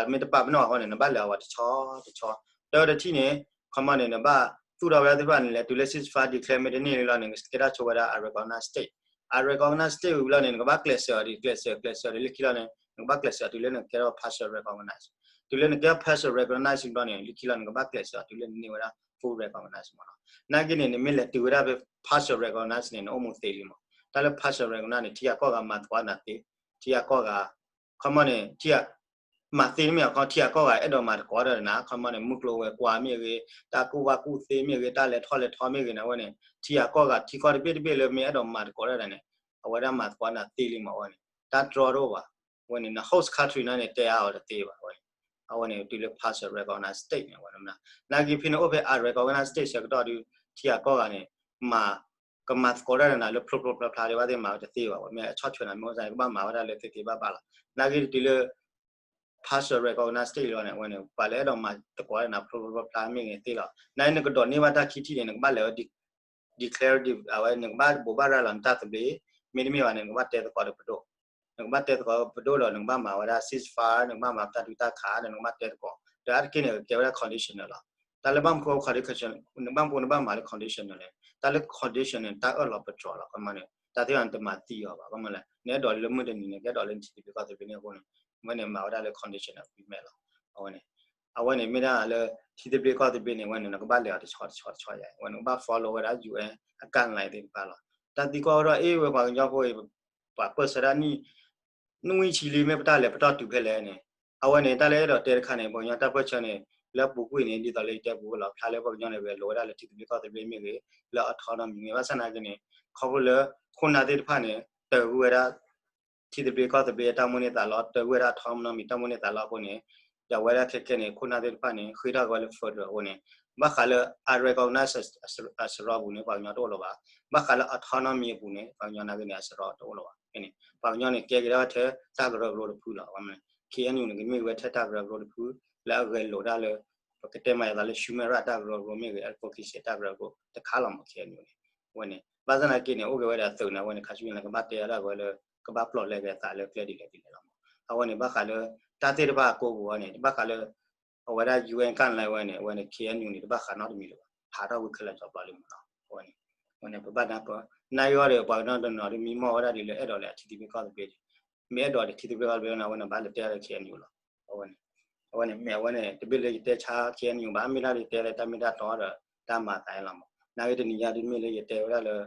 မ့ၢ်တပာ်ပနီၣ်အဃိန့ၣ် နဘၣ်လဲၤအဝဲတဆီတဆီ တၢတထံၣ်န့ၣ် ခီမီန့ၣ် နဘၣ်သူၣ်ထီၣ်ဝဲဒၣ်သ့ၣ်တဖၣ်န့ၣ် လဲၤတုၤလၢ ceasefire declare မ့ၢ်တန့ၢ်လံလီၤန့ၣ် နကကဲထီၣ်ဆိဝဲဒၣ် unrecognized state unrecognized state ဝံၤလီၤန့ၣ် နကဘၣ်ကျဲးစၢးအီၤဒ် ကျဲးစၢး ကျဲးစၢးဒီးလၢခံလီၤန့ၣ် နကဘၣ်ကျဲးစၢးအီၤတုၤလၢနကကဲထီၣ် partial recognize တုၤလၢနကဲထီၣ် partial recognize ဘျီန့ၣ် လၢခံလီၤနကဘၣ်ကျဲးစၢးအီၤတုၤလၢနန့ၢ်ဝဲဒၣ် full recognize မးနီၤ. နာ်က့န့ၣ် နမ့ၢ်လဲၤတုၤဝဲဒၣ်ဖဲ partial recognize န့ၣ် နအိၣ်မူသ့လံမး. တၢ်လၢ partial recognize န့ၣ် ထံဂၤကီၢ်ဂၤမၤသကိးနၤသ့, ထံဂၤကီၢ်ဂၤ ခီမီန့ၣ် ထံဂၤ မၤသ့တမ့ၢ်အခီ ထံဂၤကီၢ်ဂၤအဲၣ်ဒိးမၤသကိးတၢ်ဒီးနၤ ခီမီန့ၣ် မုၢ်ကျိၤဝဲၤကွာ်မ့ၢ်ဂ့ၤ, တၢ်ကူၣ်ဘၣ်ကူၣ်သ့မ့ၢ်ဂ့ၤ, တၢ်လဲၤထီၣ်လဲၤထီမ့ၢ်ဂ့ၤန့ၣ် အဝဲန့ၣ် ထံဂၤကီၢ်ဂၤ ထံကီၢ်တဘ့ၣ်တဘ့ၣ်လၢမ့ၢ်အဲၣ်ဒိးမၤသကိးတၢ်ဒီးန့ၣ် အဝဲဒၣ်မၤသကိးနၤသ့လံမး အဝဲန့ၣ် တၢ်တြီတအိၣ်ဘၣ်. အဝဲန့ၣ် န host country န့ၣ်န့ၣ် တဲအါအီၤတသ့ဘၣ် အဝဲန့ၣ် အဝဲန့ၣ်တုၤလၢ partial recognize state န့ၣ် အဝဲန့ၣ် နာ်က့ဖဲန့ၣ်အိၣ်ဖဲ unrecognized state ဆၢကတီၢ်ဒုး ထံဂၤကီၢ်ဂၤန့ၣ် မၤ ကမၤသကိးတၢ်ဒီးနၤလၢဖျိဖျိဖျါဖျါဒံးဘၣ်သ့ၣ်မၤဝဲတသ့ဘၣ် အဝဲမ့ၢ်အဆီၣ်ထွဲနၤမ့ၢ်အိၣ်စ့ၢ်န့ၣ် ကဘၣ်မၤဝဲဒၣ်လၢသ့သ့ဘၣ်ဘၣ်လီၤ. နာ်က့တုၤလၢ partial recognize state လီၤန့ၣ် အဝဲန့ၣ် ပှၤလၢအဲၣ်ဒိးမၤသကိးတၢ်ဒီးနၤဖျိဖျိဖျါဖျါမ့ၢ်ဂ့ၤသ့လီၤ. နာ်က့နကဒိးန့ၢ်ဘၣ်တၢ်ခံထံၣ်န့ၣ် နကဘၣ်လဲၤဝဲ declare အဝဲ နကဘၣ်ဘိးဘၣ်ရၤလီၤနတၢ်သဘျ့, မ့တမ့ၢ်ဘၣ်န့ၣ် နကဘၣ်တဲသကိးဒီးပဒိၣ်, နကဘၣ်တဲသကိးပဒိၣ်ဒီး နကဘၣ်မၤဝဲဒၣ် ceasefire နကဘၣ်မၤတၢ်ဒုးတၢ်ခးဒီး နကဘၣ်တဲသကိး ဒီးအါတက့ၢ်န့ၣ် ကဲဝဲဒၣ် conditional လီၤ. တၢ်လၢဘၣ်မနုၤ နဘၣ်မနုၤနဘၣ်မၤလၢ conditional လဲၣ်, တၢ်လၢ conditional န့ၣ် တၢ်အၢၣ်လီၤပတြၢၤလီၤ. ခီမီန့ၣ် တၢ်သ့ၣ်တဖၣ်န့ၣ် တမၤသံအီၤဘၣ်. ခီမီလဲၣ် နအဲၣ်ဒိးလၢမုၢ်တနံၤန့ၣ် ကအဲၣ်ဒိးလၢနထံသဘျ့ကီၢ်သဘျ့န့ၣ်အဃိန့ၣ် အဝဲန့ၣ်မၤဝဲဒၣ်လၢ conditional agreement လီၤ. အဝဲန့ၣ် အဝဲန့ၣ်မ့ၢ်ဒၣ်လၢ ထံသဘျ့ကီၢ်သဘျ့န့ၣ် အဝဲန့ၣ် နကဘၣ်လဲၤအီၤတဆီတဆီတဆီယါ, အဝဲန့ၣ် ကဘၣ် follow ဝဲဒၣ် UN အ guideline သ့ၣ်တဖၣ်လီၤ. တၢ်သံကွၢ်ဝဲဒၣ် အ့ ဝဲပှၤကညီဖိအံၤ ပှၤပၢၢ်ဆၢတၢ်နံၣ် နွံဆံလံ မ့ၢ်ပတၢ်လဲၤပတီၢ်တုၤဖဲလဲၣ်န့ၣ်, အဝဲန့ၣ် တၢ်လၢအဲၣ်ဒိးတဲတခါန့ၣ် ပှၤကညီတၢ်ပၢၢ်ဆၢန့ၣ် လၢပူၤကွံာ်န့ၣ် ဒ်သိးလၢယတဲပူၤလီၤ ဖျါလၢပှၤကညီန့ၣ် ဂဲၤလိာ်ဝဲဒၣ်လၢထံသဘျ့ကီၢ်သဘျ့မ့ၢ်ဂ့ၤ, လၢ autonomy မ့ၢ်ဂ့ၤ, ဘၣ်ဆၣ်သနာ်က့န့ၣ် ခီဖျိလၢ ခိၣ်နၢ်သ့ၣ်တဖၣ်န့ၣ် တဂ့ၤဝဲဒၣ် ထံသဘျ့ကီၢ်သဘျ့တၢ်မိၣ်န့ၢ်သးလီ တဂ့ၤဝဲဒၣ် autonomy တၢ်မိၣ်န့ၢ်သးလီအဃိန့ၣ်, ဒီးအဝဲဒၣ်ခဲကဲန့ၣ် ခိၣ်နၢ်သ့ၣ်တဖၣ်န့ၣ် ဃ့ထီၣ်က့ၤဝဲလၢ federal အဃိန့ၣ်, ဘၣ်ဃးလၢ unrecognized အစရီပူၤန့ၣ် ပှၤကညီတအိၣ်လၢၤဘၣ်. ဘၣ်ဃးလၢ autonomy အပူၤန့ၣ် ပှၤကညီနာ်က့န့ၣ် အစရီတအိၣ်လၢၤဘၣ်. ဖဲန့ၣ် ပှၤကညီန့ၣ် ကဲက့ၤဒၣ်ဝဲထဲတၢ်ကရၢကရိတဖုလီၤ. အဝဲန့ၣ် KNU န့ၣ် ကမ့ၢ်က့ၤဝဲထဲတၢ်ကရၢကရိတဖု လၢအဂဲၤလိာ်ဒၣ်လၢ ပကတဲမၤယသးလၢ human right တၢ်ကရၢကရိမ့ၢ်ဂ့ၤ, advocacy တၢ်ကရၢကရိတခါလီၤမး KNU န့ၣ်. အဝဲန့ၣ် ဘၣ်ဆၣ်သနာ်က့န့ၣ် အိၣ်က့ၤဝဲဒၣ်သုးန့ၣ် အဝဲန့ၣ် ခါဆူညါန့ၣ် ကဘၣ်တဲဒၣ်က့ၤဝဲလၢ ကဘၣ်ပျီၣ်လဲက့ၤအသးလၢကျဲဒ်လဲၣ်ဒ်လဲၣ်လီၤမး. အဝဲန့ၣ် ဘၣ်ဃးလၢ တၢ်သ့ၣ်တဖၣ်အကိးပူၤအံၤန့ၣ် ဘၣ်ဃးလၢ အဝဲဒၣ် UN ကၣ်လဲဝဲန့ၣ် အဝဲန့ၣ် KNU န့ၣ် တဘၣ်ဃးနီတမံၤလၢၤဘၣ်, ဟးထီၣ်ဝံၤခဲလၢာ်ကၠီၤပျီလံမးနီၤ. အဝဲန့ၣ် အဝဲန့ၣ် ပဘၣ်နၢ်ပၢၢ် နာ်က့အီၤဒီး ပှၤကညီတနီၤဒုးမံမီၢ်ဝဲဒၣ်ဒ်လၢအဲၣ်ဒိးလဲၤအထံသဘျ့ကီၢ်သဘျ့ဒံး, မ့ၢ်အဲၣ်ဒိးဒီးထံသဘျ့ကီၢ်သဘျ့န့ၣ် အဝဲန့ၣ် ဘၣ်လဲၤတဲဒီး KNU လီၤ. အဝဲန့ၣ် အဝဲန့ၣ် မ့ၢ်အဝဲန့ၣ် တဘ့ၣ်လၢယတဲဆါ KNU ဘၣ်, မ့ၢ်ဒၣ်လၢယတဲလၢတၢ်မ့ၢ်တၢ်တီဒီး တၢ်မၤသးအံၤလီၤမး. နာ်က့တနံၤညါဒ်မ့ၢ်လၢယတဲဝဲဒၣ်လၢ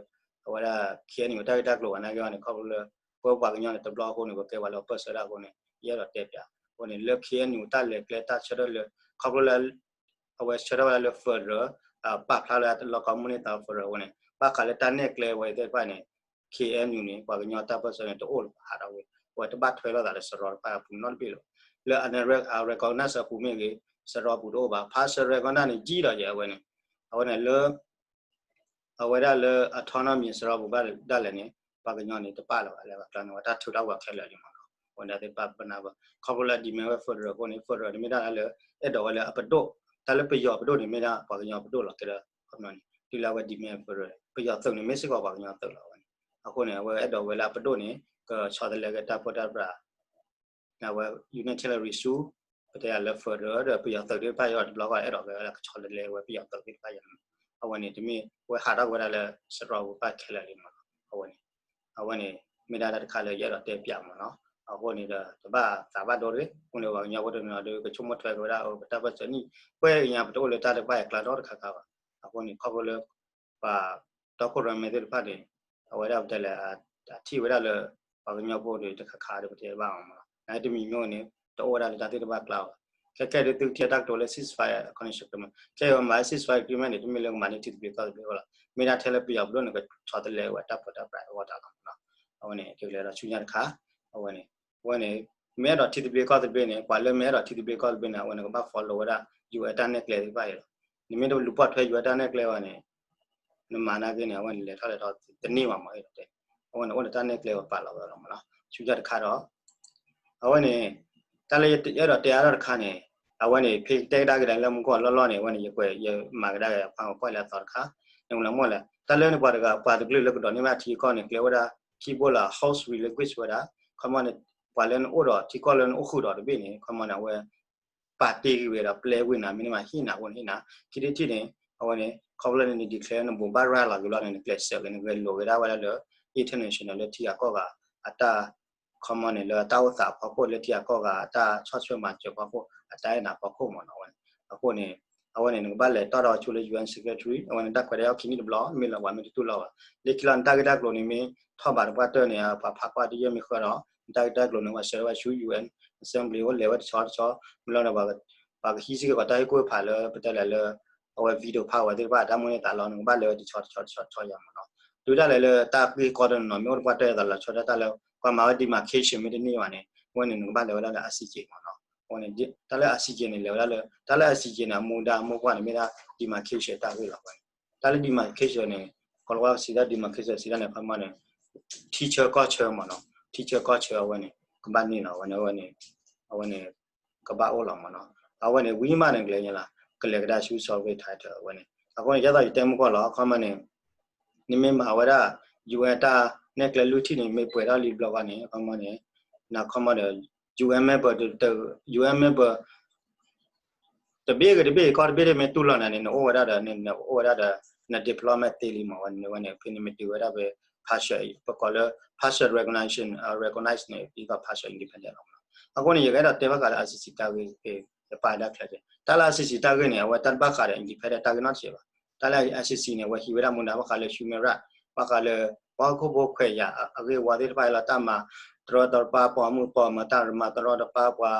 အဝဲဒၣ် KNU တၢ်ဂ့ၢ်တၢ်ကျိၤဘၣ် နာ်က့အီၤန့ၣ် ခီဖျိလၢ ပဝဲပှၤကညီန့ၣ် တဘျီအဃိန့ၣ် ပကဲပှၤလၢပၢၢ်ဆၢတၢ်အဃိန့ၣ် ယအဲၣ်ဒိးတဲပၠး. အဃိန့ၣ် လၢ KNU တၢ်လဲၤကျဲတၢ်ဆၢထၢၣ်လၢ ခီဖျိလၢ အဝဲဆၢထၢၣ်ဝဲဒၣ်လၢ federal ပာ်ဖျါလၢလီၢ်ကီၢ်မုၢ်န့ၢ်သး federal အဃိန့ၣ် ဘၣ်ဃးလၢတၢ်နဲၣ်ကျဲဝဲသ့ၣ်တဖၣ်န့ၣ် KNU န့ၣ် ပှၤကညီတၢ်ပၢၢ်ဆၢန့ၣ် တအိၣ်လၢၤဘၣ် ဟးထီၣ်ဝဲ, အဝဲတဘၣ်ထွဲလိာ်သးလၢစရီတဖၣ်အပူၤနီတဘ့ၣ်လၢၤဘၣ်. လၢ unrecognized အပူၤမ့ၢ်ဂ့ၤ စရီပူၤတအိၣ်ဘၣ်. ဖးစရီကီၢ်နၢ်န့ၣ် ယံာ်ဒီးယဲအဝဲန့ၣ် အဝဲန့ၣ်လၢ အဝဲဒၣ်လၢ autonomy စရီပူၤဘၣ်ဒၣ်လဲာ်န့ၣ် ပှၤကညီန့ၣ် တပာ်လၢၤဘၣ် လဲၤဘၣ်ကျါန့ၣ် ဝဲတၢ်ထုးထီၣ်ဝဲခဲလၢာ်လံမးနီၤ. အဝဲဒၣ်သ့ၣ်တဖၣ်ပနၢ်ပၢၢ် ခီဖျိလၢ demand ဝဲ federal အဃိန့ၣ် federal န့ၣ်မ့ၢ်ဒၣ်လၢ အဲၣ်ဒိးဝဲလၢအပဒိၣ်, တၢ်လၢပယီၤပဒိၣ်န့ၣ်မ့ၢ်ဒၣ်ပှၤကညီပဒိၣ်လီၤ. ကဲဒီး ခီပညီန့ၣ် တုၤလၢအဝဲ demand federal ပယီၤသုးန့ၣ် မ့ၢ်စ့ၢ်ကီးပှၤကညီသုးလီၤဝဲန့ၣ်. အဃိန့ၣ် အဝဲအဲၣ်ဒိးဝဲလၢအပဒိၣ်န့ၣ် ကဆီတလဲက့ၤတၢ်ပၢတၢ်ပြး အဝဲ unitary ဆူ ပတဲယၤလၢ federal ဒီးပယီၤသုးသ့ၣ်တဖၣ်အံၤတဘျီဃီ အဲၣ်ဒိးဝဲလၢကဆီတလဲဝဲပယီၤသုးသ့ၣ်တဖၣ်အံၤန့ၣ် အဝဲန့ၣ် တမ့ၢ်ဝဲဟးထီၣ်ဝဲဒၣ်လၢစရီပူၤဘၣ်ခဲလၢာ်လံမးနီၤ. အဝဲန့ၣ် အဝဲန့ၣ် မ့ၢ်ဒၣ်တၢ်တခါလၢယအဲၣ်ဒိးတဲပၠးမးနီၤ. အဃိန့ၣ်ဒီး တဘၣ်သးဘၣ်ဒိတဂ့ၤ, အဃိန့ၣ် ပှၤကညီဖိတနီၤဒီး ကဆိကမိၣ်ထွဲက့ၤဝဲဒၣ် ပတၢ်ပၢၢ်ဆၢနံၣ် ပှဲၤကညါ ပတအိၣ်လၢတၢ်တဖၣ်အံၤအကျါနီတခါခါဘၣ်. အဃိန့ၣ် ခီဖျိလၢ ပှၤတီခိၣ်ရိၣ်မဲသ့ၣ်တဖၣ်န့ၣ် အဝဲဒၣ်ပတဲလဲၣ် အထံၣ်ဝဲဒၣ်လၢ ပှၤကညီဖိဒီးတခါခါဒီး ပတဲဘၣ်အီၤမးနီၤ. နတမံၤမ့ၢ်န့ၣ် တအိၣ်ဝဲဒၣ်လၢတၢ်သ့ၣ်တဖၣ်ကျါဘၣ်. ခဲခဲဒုးသုကထံၣ်တၢ်ကတိၤလၢ ceasefire condition မး ခဲအံၤမၤ ceasefire agreement န့ၣ် တမ့ၢ်လၢကမၤန့ၢ်ထံသဘျ့ကီၢ်သဘျ့အဂီၢ်လီၤ. မ့ၢ်ဒၣ်ထဲလၢပယီၤပဒိၣ်န့ၣ် ကဆီတလဲဝဲတၢ်ပၢတၢ်ပြးအဂီၢ်တၢ်လီၤမးနီၤ. အဝဲန့ၣ် ကလဲၤဒီးဆူညါတခါ အဝဲန့ၣ် အဝဲန့ၣ် မ့ၢ်အဲၣ်ဒိးထံသဘျ့ကီၢ်သဘျ့န့ၣ် ပှၤလၢမ့ၢ်အဲၣ်ဒိးထံသဘျ့ကီၢ်သဘျ့န့ၣ် အဝဲန့ၣ် ကဘၣ် follow ဝဲဒၣ် UN တၢ်နဲၣ်ကျဲသ့ၣ်တဖၣ်အံၤလီၤ. နမ့ၢ်တလူၤပိာ်ထွဲ UN တၢ်နဲၣ်ကျဲဘၣ်န့ၣ် နမၤနာ်က့န့ၣ် အဝဲန့ၣ် လဲၤထီၣ်လဲၤထီၣ်တန့ၢ်ဘၣ်မး အဲၣ်ဒိးတဲ. အဝဲန့ၣ် အိၣ်ဒီးတၢ်နဲၣ်ကျဲဝဲပာ်လီၤဝဲလီၤမးနီၤ. ဆူညါတခါဒီး အဝဲန့ၣ် တၢ်လၢယအဲၣ်ဒိးတဲအါထီၣ်တခါန့ၣ် အဝဲန့ၣ် ဖဲတဲကဒါက့ၤဒၣ်လၢမူကီၢ်လီၢ်လီၢ်န့ၣ် အဝဲန့ၣ် ယကွဲး ယမၤကဒါက့ၤ ဖးကွၢ်လၢအသီတခါ နမ့ၢ်လၢမ့ၢ်လဲၣ် တၢ်လၢန့ၣ် ပှၤတဂၤ ပှၤတကလုာ်လၢကဒိးန့ၢ်ဘၣ်ထံကီၢ်န့ၣ် ကျဲဝဲဒၣ် ခံဘိလီၤ host language ဝဲဒၣ် ခီမီန့ၣ် ပှၤလၢနအိၣ်ဒီးထံကီၢ်လၢနအိၣ်ဃုာ်ဒီးတဘ့ၣ်န့ၣ် ခီမီန့ၣ် အဝဲ ပာ်တ့ၢ်ဂံၢ်ဝဲဒီး ပျဲဝ့ၢ်နၤ မ့ၢ်န့ၣ်မး ဟ့ၣ်နၤအဃိန့ၣ်ဟ့ၣ်နၤ ခံထံၣ်တထံၣ်န့ၣ် အဝဲန့ၣ် ခီဖျိလၢန declare နဘိးဘၣ်ရၤလီၤက့ၤဘျီန့ၣ် နကျဲးစၢးက့ၤ နဂဲၤလိာ်က့ၤဒၣ်ဝဲဒၣ်လၢ international လၢထံဂၤကီၢ်ဂၤအတၢ် ခီမီန့ၣ် လၢတၢ်အိၣ်သးအဖီခိၣ် လၢထံဂၤကီၢ်ဂၤအတၢ်ဆီၣ်ထွဲမၤစၢၤအဖီခိၣ် အတၢ်အဲၣ်နၤအဖီခိၣ်မးနီၤ အဝဲန့ၣ် အဃိန့ၣ် အဝဲန့ၣ် နကဘၣ်လဲၤတီၣ်ထီၣ်ဆူလၢ UN Secretary အဝဲန့ၣ် တၢ်ခွဲးတၢ်ယာ်ခံနံၣ်တဘျီ မ့ၢ်လၢပှၤမ့ၢ်တတူၢ်လိာ်ဘၣ် လၢခံလီၤန့ၣ် တၢ်ဂ့ၢ်တၢ်ကျိၤန့ၣ်မ့ၢ်ထီၣ်ဘးတပှၢ်တၢၢ်န့ၣ် ပှၤဖးကွၢ်တယဲၢ်မ့ၢ်ဃၢဒီး တၢ်ဂ့ၢ်တၢ်ကျိၤန့ၣ် ပှၤဆှၢဝဲဆူ UN Assembly အိၣ်လဲၤဝဲတဆီတဆီ မ့ၢ်လီၤဒီး ပှၤကဟံးစ့ၢ်ကီးတၢ်ဟ့ၣ်ကူၣ်ဟ့ၣ်ဖးလၢ ပတဲလဲၣ်လၢ အဝဲ veto power သ့ၣ်တဖၣ် တၢ်မိၣ်န့ၢ်သးလီန့ၣ် နကဘၣ်လဲၤဝဲတဆီတဆီတဆီတဆီယၤမးနီၤ တုၤဒၣ်လဲာ်လၢတၢ်ဂ့ၢ်ကီတနီၤနီၤ မ့ၢ်အိၣ်တပှၢ်တၢၢ်အသးလီၤဆီဒၣ်တၢ်လၢ ပှၤမၤဝဲ demarcation မ့ၢ်တန့ၢ်ဘၣ်န့ၣ် အဝဲန့ၣ် နကဘၣ်လဲၤဝဲဒၣ်လၢ ICJ မးနီၤ အဝဲန့ၣ် တၢ်လၢ ICJ န့ၣ် လဲၤဝဲဒၣ်လၢ တၢ်လၢ ICJ န့ၣ် အမူဒါအမိၢ်ပှၢ်န့ၣ် မ့ၢ်ဒၣ် demarcation တၢ်ဂ့ၢ်လီၤ အဝဲန့ၣ် တၢ်လၢ demarcation န့ၣ် ကီၢ်လီၤဝါစံးဒၣ် demarcation စံးဒၣ်န့ၣ် ခီမီန့ၣ် ထံဆၢကီၢ်ဆၢမးနီၤ ထံဆၢကီၢ်ဆၢအဝဲန့ၣ် ကဘၣ်န့ၢ်လီၤ အဝဲန့ၣ် အဝဲန့ၣ် အဝဲန့ၣ် ကဘၣ်အိၣ်လီၤမးနီၤ အဝဲန့ၣ် ဝံၤမးန့ၣ် ကလဲၤညါလီၤ ကလဲၤကဒါဆူ sovereign title အဝဲန့ၣ် အဃိန့ၣ် ဒ်သိးယတဲမုၢ်ကီၢ်လီၤ ခီမီန့ၣ် နမ့ၢ်မၤဝဲဒၣ် UN တၢ်နဲၣ်ကျဲလွံၢ်ထံၣ်န့ၣ် မ့ၢ်ပှဲၤထီၣ်လံတဘျီဃီန့ၣ် ခီမီန့ၣ် နခီမီဒီး UN member တ UN member တဘ့ၣ်ဂ့ၤတဘ့ၣ် ကီၢ်တဘ့ၣ်တဘ့ၣ်မ့ၢ်တူၢ်လိာ်နၤန့ၣ် နအိၣ်ဝဲဒၣ်ဒီး နအိၣ်ဝဲဒၣ်ဒီး န diplomat သ့လံမး ဝဲန့ၣ် ဝဲန့ၣ် ဖဲန့ၣ်မ့ၢ်တုၤဝဲဒၣ်ဖဲ partial ပကိးလၢ partial recognition recognize န့ၣ် ဒ်သိး partial independent လီၤမးနီၤ. အဃိန့ၣ် ယကအဲၣ်ဒိးတဲဘၣ်ဃးလၢ ICC တၢ်ဂ့ၢ် ယပာ်ဒၣ်ချၢ တၢ်လၢ ICC တၢ်ဂ့ၢ်န့ၣ် အဝဲတၢ်တဘၣ်ဃးဒီး independent တၢ်ဂ့ၢ်နီတစဲးဘၣ်. တၢ်လၢ ICC န့ၣ် အဝဲဟံးဝဲဒၣ်မူဒါဘၣ်ဃးလၢ human right ဘၣ်ဃးလၢ ပှၤဟီၣ်ခိၣ်ဖိခွဲးယာ်အဂ့ၢ်ဝီသ့ၣ်တဖၣ်အံၤလီၤ. တၢ်မၤတရီတပါ ပှၤမုၣ်ပှၤမၢၤ တၢ်မၤတရီတပါ ပှၤ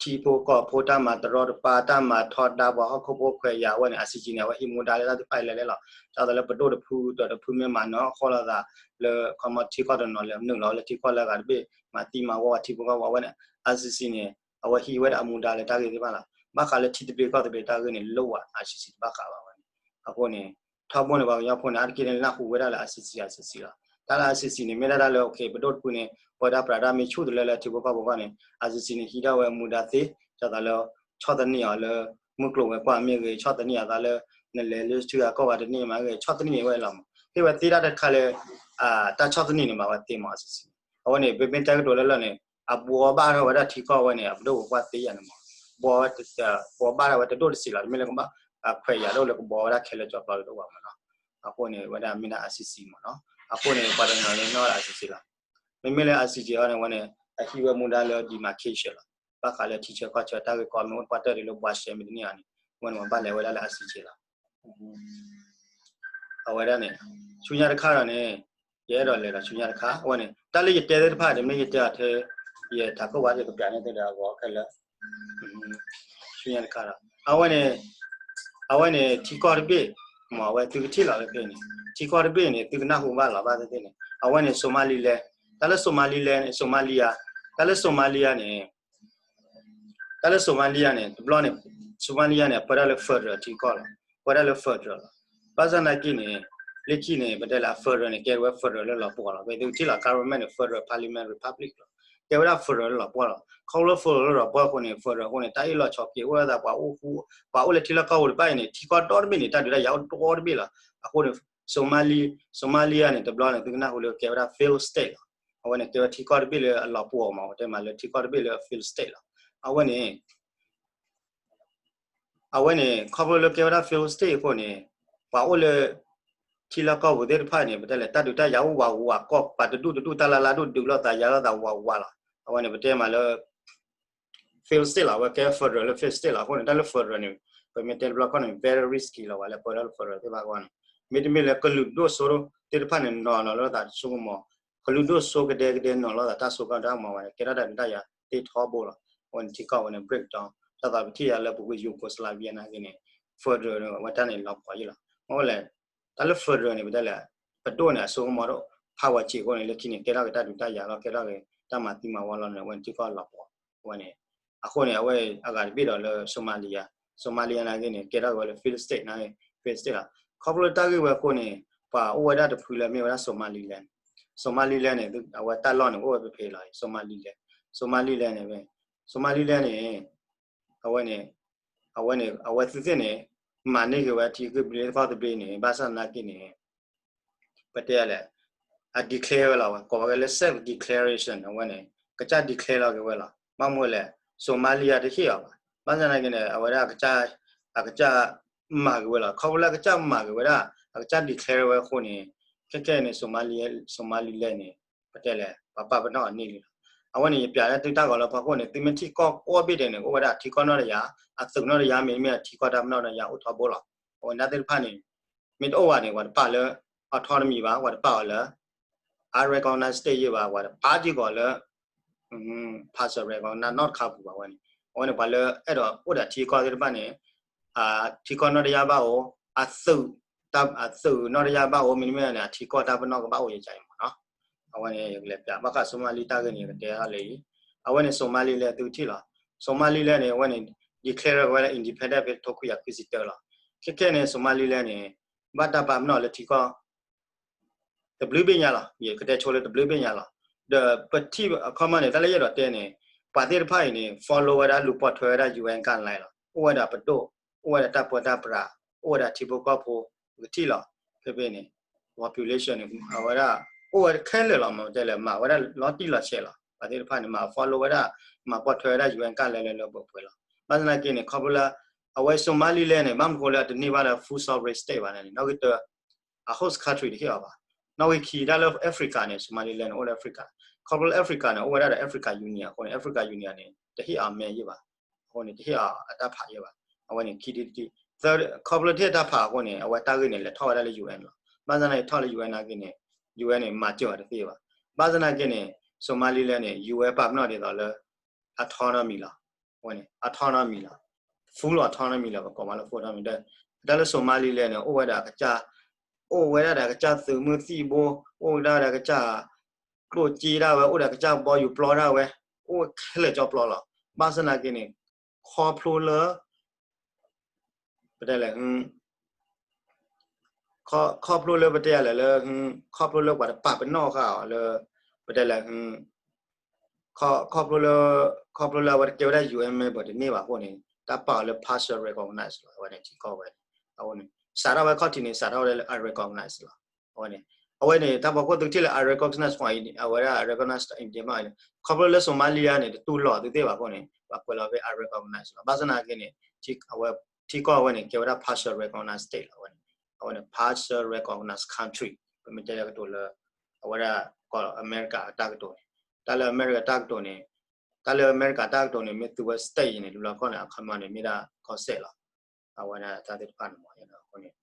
ထံဖိကီၢ်ဖိ တၢ်မၤတရီတပါ တၢ်မၤထီဒါပှၤဟီၣ်ခိၣ်ဖိခွဲးယာ် အဝဲန့ၣ် ICC န့ၣ် အဝဲဟံးမူဒါလၢတၢ်သ့ၣ်တဖၣ်အံၤလဲၣ်လဲၣ်လီၤ. ဒ်သိးလၢပဒိၣ်တဖုဒီးတဖုမ့ၢ်မၤနၢၤအီၣ်ဃီလိာ်သးလၢ ခီမီထံကီၢ်တနီၤလဲၣ် နုာ်လီၤလၢထံကီၢ်လၢအဂၤတဘ့ၣ် မၤသံမၤဝီပှၤထံဖိကီၢ်ဖိ အဝဲန့ၣ် ICC န့ၣ် အဝဲဟံးဝဲဒၣ်အမူဒါလၢတၢ်ဂ့ၢ်သ့ၣ်တဖၣ်လီၤ. ဘၣ်ဃးလၢထံသဘျ့ကီၢ်သဘျ့တၢ်ဂ့ၢ်န့ၣ် လိၣ်ဝဲ ICC တဘၣ်ဃးဘၣ်ဝဲန့ၣ်. အဃိန့ၣ် ထီဘိန့ၣ် ပှၤကညီဖိန့ၣ် အါတက့ၢ်န့ၣ် နၢ်ဟူဝဲဒၣ်လၢ ICC ICC လီၤ. တၢ်လၢ ICC န့ၣ် မ့ၢ်ဒၣ်တၢ်လၢ ပဒိၣ်တဖုန့ၣ် ပဝဲဒၣ်ပြးတၢ်မ့ၢ်ဆူၣ်တလၢလၢထံဖိကီၢ်ဖိဂီၢ်န့ၣ် ICC န့ၣ် ဟံးထီၣ်ဝဲမူဒါသ့ ဒ်သိးလၢ ဆီၣ်သနံးအီၤလၢ မုၢ်ကျိၤဝဲၤကွာ်မ့ၢ်ဂ့ၤ ဆီၣ်သနံးအသးလၢ နလဲၤလၢထံဂၤကီၢ်ဂၤတန့ၢ်မ့ၢ်ဂ့ၤ ဆီၣ်သနံးဝဲလီၤမး. ဟ့ၣ်ဝဲသ့တၢ်တခါလၢ တၢ်ဆီၣ်သနံးန့ၣ် မၤဝဲသ့မး ICC န့ၣ်. အဝဲန့ၣ် ပမ့ၢ်တဲကတိၤလၢလၢ်န့ၣ် အဘှီဘၣ်ထီၣ်ဝဲဒၣ်ထံကီၢ်ဝဲန့ၣ် အပဒိၣ်ပပှၢ်သ့ယၤန့ၣ်မး. ဘှီဝဲ ဘှီဘၣ်ထီၣ်ဝဲတဒိၣ်တစံးလီၤ. တမ့ၢ်လၢကဘၣ် ခွဲးယာ်ဒိၣ်လၢကဘှီဝဲဒၣ်ခဲလၢာ်ကၠီၤပျီတအိၣ်ဘၣ်မးနီၤ. အဃိန့ၣ် ဝဲဒၣ်မ့ၢ်ဒၣ် ICC မးနီၤ. အဃိန့ၣ် ပှၤတနီၤန့ၣ် နီၣ်ဝဲဒၣ် ICC လီၤ. မ့မ့ၢ်လၢ ICJ အီၤန့ၣ် ဝဲန့ၣ် အဟံးဝဲမူဒါလၢ demarcation လီၤ. ဘၣ်ဃးလၢထံဆၢကီၢ်ဆၢတၢ်ဂ့ၢ်ကီ မ့ၢ်အိၣ်တပှၢ်တၢၢ်ဒ်လၢ ဘှီရှဲမ့ၢ်တန့ၢ်အီၤန့ၣ် အဝဲန့ၣ် ပဘၣ်လဲၤဝဲဒၣ်လၢ ICJ လီၤ. အဝဲဒၣ်န့ၣ် ဆူညါတခါဒီးန့ၣ် ယအဲၣ်ဒိးလဲၤဒီးဆူညါတခါ အဝဲန့ၣ် တၢ်လၢယတဲသ့ၣ်တဖၣ်န့ၣ် မ့ၢ်ယတဲအီၤထဲ ယထးခိၣ်ဝါ ယကပျးန့ၢ်သုဒီးအဂီၤခဲလၢာ် ဆူညါတခါဒီး အဝဲန့ၣ် အဝဲန့ၣ် ထံကီၢ်တဘ့ၣ် မ့ၢ်အဝဲသုကထံၣ်လီၤလၢဖဲန့ၣ် ထံကီၢ်တဘ့ၣ်န့ၣ် သုကနၢ်ဟူဘၣ်လီၤဘၣ်သ့ၣ်သ့ၣ်န့ၣ် အဝဲန့ၣ် Somaliland တၢ်လၢ Somaliland န့ၣ် Somalia တၢ်လၢ Somalia န့ၣ် တၢ်လၢ Somalia န့ၣ် တဘျီန့ၣ် Somalia န့ၣ် အပၢတၢ်လၢ federal ထံကီၢ်လီၤ. ပၢတၢ်လၢ federal လီၤ. ဘၣ်ဆၣ်သနာ်က့န့ၣ် လၢခံန့ၣ် ပတဲလၢအ federal န့ၣ် ကဲဝဲ federal လၢလီၤပှီၢ်လီၤ. ပသုကထံၣ်လီၤ government န့ၣ် federal parliament republic လီၤ. ကဲဝဲဒၣ် federal လၢလီၤပှီၢ်လီၤ. ခီဖျိ federal လၢလီၤပှီၢ်အဃိန့ၣ် federal အဃိန့ၣ် တၢ်အ့ၣ်လိာ်ဆိးက့အိၣ်ဝဲဒၣ် ပှၤအိၣ်ဃူ ပှၤအိၣ်လၢထံလီၢ်ကီၢ်ပူၤတဖၣ်အံၤန့ၣ် ထံကီၢ်ဒီတဘ့ၣ်န့ၣ် တၢ်ဒုးတၢ်ယၤအိၣ်ဒီတဘ့ၣ်လီၤ. အဃိန့ၣ် Somali Somalia န့ၣ် တဘျီန့ၣ် သုကနၢ်ဟူလၢကဲဝဲဒၣ် failed state လီၤ. အဝဲန့ၣ် ကဲဝဲထံကီၢ်တဘ့ၣ်လၢအလီၤပှီၢ်မး ပတဲမးလၢထံကီၢ်တဘ့ၣ်လၢ failed state လီၤ. အဝဲန့ၣ် အဝဲန့ၣ် ခီဖျိလၢကဲဝဲဒၣ် failed state အဃိန့ၣ် ပှၤအိၣ်လၢ ထံလီၢ်ကီၢ်ပူၤသ့ၣ်တဖၣ်န့ၣ် ပတဲလဲၣ် တၢ်ဒုးတၢ်ယၤအိၣ်ဝးဝးကီၢ် ပှၤတဒူၣ်တဒူၣ် တၢ်လၢ်လၢ်ဒိၣ်ဒုးလိာ်သးယၤလိာ်သးဝးဝးလီၤ. အဝဲန့ၣ် ပတဲမးလၢ failed state လီၤ. အဝဲကဲ federal လၢ failed state လီၤ. အဃိန့ၣ် တၢ်လၢ federal န့ၣ် ပမ့ၢ်တဲတဘျီခီန့ၣ် very risky လီၤ. ပှၤလၢပၢတၢ်လၢ federal သ့ၣ်တဖၣ်အဂီၢ်န့ၣ် မ့တမ့ၢ်လၢကလုာ်ဒိၣ်စိသ့ၣ်တဖၣ်န့ၣ် နီၤလီၤလိာ်သးတၢ်စိကမီၤ ကလုာ်ဒိၣ်စိကဒဲကဒဲနီၤလီၤသးတၢ်စိကမီၤ တၢ်ကမၤဝဲန့ၣ် ကဲထီၣ်တၢ်ဒုးတၢ်ယၤသ့ထီဘိလီၤ. အဝဲန့ၣ်ထံကီၢ်ဝဲန့ၣ် break down တၢ်သးပထံၣ်ယၤလၢပူၤကွံာ် Yugoslavia နာ်က့န့ၣ် federal န့ၣ် အဝဲတၢ်န့ၣ်လီၤပှီၢ်ယံၤလီၤ. မ့ၢ်ဝဲလဲၣ် တၢ်လၢ federal န့ၣ် ပတဲလဲၣ် ပဒိၣ်န့ၣ် အစိကမီၤဒိၣ် power စ့ၢ်အဃိန့ၣ် လၢခံန့ၣ် ကဲထီၣ်က့ၤတၢ်ဒုးတၢ်ယၤလီၤ ကဲထီၣ်က့ၤတၢ်မၤသံမၤဝီလီၤန့ၣ် အဝဲန့ၣ်ထံကီၢ်လီၤပှီၢ် အဝဲန့ၣ် အဃိန့ၣ် အဝဲအဂၤတဘ့ၣ်ဒီးလၢ Somalia Somalia နာ်က့န့ၣ် ကဲထီၣ်က့ၤဝဲလၢ failed state နာ်က့ failed state လီၤ. ခီဖျိတၢ်ဂ့ၢ်ဝဲအဃိန့ၣ် ပှၤအိၣ်ဝဲဒၣ်တဖုလၢမ့ၢ်ဝဲဒၣ် Somaliland Somaliland န့ၣ် အဝဲတၢ်လီၢ်န့ၣ် အိၣ်ဝဲဖဲဖဲလီၤ Somaliland Somaliland န့ၣ် Somaliland န့ၣ် အဝဲန့ၣ် အဝဲန့ၣ် အဝဲသ့ၣ်သ့ၣ်န့ၣ် မၤန့ၢ်က့ၤဝဲထံသဘျ့ကီၢ်သဘျ့န့ၣ် ဘၣ်ဆၣ်သနာ်က့န့ၣ် ပတဲလဲၣ် အ declare ဝဲလီၤ ကိးဝဲလၢ self declaration အဝဲန့ၣ် ကစၢ် declare လီၤက့ၤဝဲလီၤ. ဘၣ်မနုၤလဲၣ် Somalia တဟ့ၣ်အီၤဘၣ်. ဘၣ်ဆၣ်သနာ်က့န့ၣ် အဝဲဒၣ် အကစၢ်မၤက့ၤဝဲလီၤ. ခီဖျိလၢအကစၢ်မၤက့ၤဝဲဒၣ် အကစၢ် declare ဝဲအဃိန့ၣ် ခဲခဲန့ၣ် Somaliland န့ၣ် ပတဲလဲၣ် ပှၤပာ်ပနီၣ်အန့ၢ်လံလီၤ. အဝဲန့ၣ် ယပျးလၢသုတၢ်ဂီၤလၢဖီခိၣ်န့ၣ် သုမ့ၢ်ထံၣ်ကီၢ်အိၣ်ဘ့ၣ်ဒဲးန့ၣ် အိၣ်ဝဲဒၣ်ထံကီၢ်နီၢ်တယၤ အသုးနီၢ်တယၤ မ့တမ့ၢ်ထံကီၢ်တၢ်ပနီၣ်တယၤ အိၣ်ထီဘိလီၤ. အဝဲဒၣ်သ့ၣ်တဖၣ်န့ၣ် မ့ၢ်တအိၣ်ဘၣ်န့ၣ် ပှၤတပာ်လၢ autonomy ဘၣ် ပှၤတပာ်အီၤလၢ unrecognized state ယဲၢ်ဘၣ် ပှၤတပာ်စ့ၢ်ကီးလၢ partial recognize နီတခါပူၤဘၣ်ဝဲန့ၣ်. အဝဲန့ၣ် ပှၤလၢအဲၣ်ဒိးအိၣ်ဒီးထံကီၢ်သ့ၣ်တဖၣ်န့ၣ် ထံကီၢ်နီၢ်တယၤဘၣ်အိၣ် အသုး အသုးနီၢ်တယၤဘၣ်အိၣ် မ့တမ့ၢ်န့ၣ် အထံကီၢ်တၢ်ပနီၣ်ကဘၣ်အိၣ်ယဲၢ်ကၢအံၤမးနီၤ. အဝဲန့ၣ် ယကလဲၤပျးဘၣ်ဃး Somali တၢ်ဂ့ၢ်န့ၣ် ယကတဲဒၣ်လၢအံၤ အဝဲန့ၣ် Somaliland သုကထံၣ်လီၤ. Somaliland န့ၣ် အဝဲန့ၣ် declare ဝဲလၢ independent ဖဲတထိခွံကယၤခွံဆံတၢလီၤ. ခဲခဲန့ၣ် Somaliland န့ၣ် ဘၣ်တၢ်ပာ်ပနီၣ်လၢထံကီၢ် တဘျုးဘ့ၣ်ညါလီၤ. ယကတဲဆိလၢတဘျုးဘ့ၣ်ညါလီၤ. ဒီးပထံၣ်အခီမးန့ၣ် တၢ်လၢယအဲၣ်ဒိးတဲန့ၣ် ပှၤသ့ၣ်တဖၣ်အံၤန့ၣ် follow ဝဲဒၣ်လူၤပိာ်ထွဲဝဲဒၣ် UN guideline လီၤ. အိၣ်ဝဲဒၣ်ပဒိၣ် အိၣ်ဝဲဒၣ်တၢ်ပၢတၢ်ပြး အိၣ်ဝဲဒၣ်ထံဖိကီၢ်ဖိ ပကထံၣ်လီၤ. ဖဲဖဲန့ၣ် population န့ၣ် အဝဲဒၣ် အိၣ်ဝဲခဲလၢာ်လီၤ မ့ၢ်တဲလဲၣ် မၤဝဲဒၣ်လီၤတံၢ်လီၤဆဲးလီၤ. ပှၤသ့ၣ်တဖၣ်န့ၣ် မၤ follow ဝဲဒၣ် မၤပိာ်ထွဲဝဲဒၣ် UN guideline လၢလၢပှဲၤပှဲၤလီၤ. ဘၣ်ဆၣ်သနာ်က့န့ၣ် ခီဖျိလၢ အဝဲ Somaliland န့ၣ် ဘၣ်မနုၤဃိလၢအတန့ၢ်ဘၣ်လၢ full sovereign state ဘၣ်န့ၣ် နီၣ်ဂံၢ်တၢ အ host country တဟ့ၣ်အီၤဘၣ်. နီၣ်ဂံၢ်ခံ တၢ်လၢ Africa န့ၣ် Somaliland န့ၣ် အိၣ်လၢ Africa, ခီဖျိလၢ Africa န့ၣ် အိၣ်ဝဲဒၣ်ဒီး Africa Union အဃိန့ၣ် Africa Union န့ၣ် တဟ့ၣ်အီၤမဲယ့ၢ်ဘၣ်. အဃိန့ၣ် တဟ့ၣ်အီၤအတၢ်ဖးယ့ၢ်ဘၣ်. အဝဲန့ၣ် ခံထံၣ်တထံၣ်, သၢ, ခီဖျိတဟ့ၣ်တၢ်ဖးအဃိန့ၣ် အဝဲတၢ်ဂ့ၢ်န့ၣ် လဲၤထီၣ်ဝဲဒၣ်လၢ UN လီၤ. ဘၣ်ဆၣ်သနာ်က့ ထီၣ်လၢ UN နာ်က့န့ၣ် UN န့ၣ် မၤစၢၤအီၤတသ့ဘၣ်. ဘၣ်ဆၣ်သနာ်က့န့ၣ် Somaliland န့ၣ် UN ပာ်ပနီၣ်ဒ်သိးလၢ autonomy လီၤ. အဝဲန့ၣ် autonomy လီၤ. full autonomy လီၤ. ပကိးမးလၢ full autonomy ဒီး တၢ်လၢ Somaliland န့ၣ် အိၣ်ဝဲဒၣ်ကစၢ်, အိၣ်ဝဲဒၣ်ဒီးကစၢ်သုးမုၢ်သံၣ်ဘိ, အိၣ်ဝဲဒၣ်ဒီးကစၢ် ကျိၣ်စ့ဒၣ်ဝဲ, အိၣ်ဒီးကစၢ်ဘီယူၤပျီဒၣ်ဝဲ, အိၣ်ဝဲခဲလၢာ်ကၠီပျီလီၤ. ဘၣ်ဆၣ်သနာ်က့န့ၣ် ခီဖျိလၢ ပတဲလဲၣ် ခီဖျိလၢပတဲလဲၣ်လၢ ခီဖျိလၢပှၤတပာ်ပနီၣ်ဃာ်အီၤလၢ ပတဲလဲၣ် ခီဖျိလၢ ခီဖျိလၢအဝဲတကဲဝဲဒၣ် UN member တန့ၢ်ဘၣ်အဃိန့ၣ် တၢ်ပာ်အီၤလၢ partial recognize လီၤ. အဝဲန့ၣ်ထံကီၢ်ဝဲန့ၣ် အဃိန့ၣ် စးထီၣ်ဝဲခီၣ်ထံးန့ၣ် စးထီၣ်ဝဲဒၣ်လၢ unrecognized လီၤ. အဝဲန့ၣ် အဝဲန့ၣ် တၢ်ဖီခိၣ်သုးထံၣ်လၢ unrecognized ဖီအံၤ အဝဲဒၣ် recognize တၢ် independent ခီဖျိလၢ Somalia န့ၣ် တတူၢ်လိာ်သုသ့ၣ်ဘၣ်အဃိန့ၣ် ပှၤကွဲးလီၤဖဲ unrecognized လီၤ. ဘၣ်ဆၣ်သနာ်က့န့ၣ် အဝဲထံကီၢ်ဝဲန့ၣ် ကဲဝဲဒၣ် partial recognize state လီၤ. အဝဲန့ၣ် အဝဲန့ၣ် partial recognize country ပမ့ၢ်တဲလၢကတိၤလၢ အဝဲဒၣ်ကီၢ်အမဲရကၤအတၢ်ကတိၤန့ၣ် တၢ်လၢအမဲရကၤတၢ်ကတိၤန့ၣ် တၢ်လၢအမဲရကၤတၢ်ကတိၤန့ၣ် မ့ၢ်သုဝဲ state အံၤန့ၣ် တဘျီခီၣ်န့ၣ် အခီမီန့ၣ် မ့ၢ်ဒၣ်ကီၢ်စဲၣ်လီၤ. အဝဲဒၣ်တၢ်သ့ၣ်တဖၣ်န့ၣ်မ့ၢ် အဝဲန့ၣ်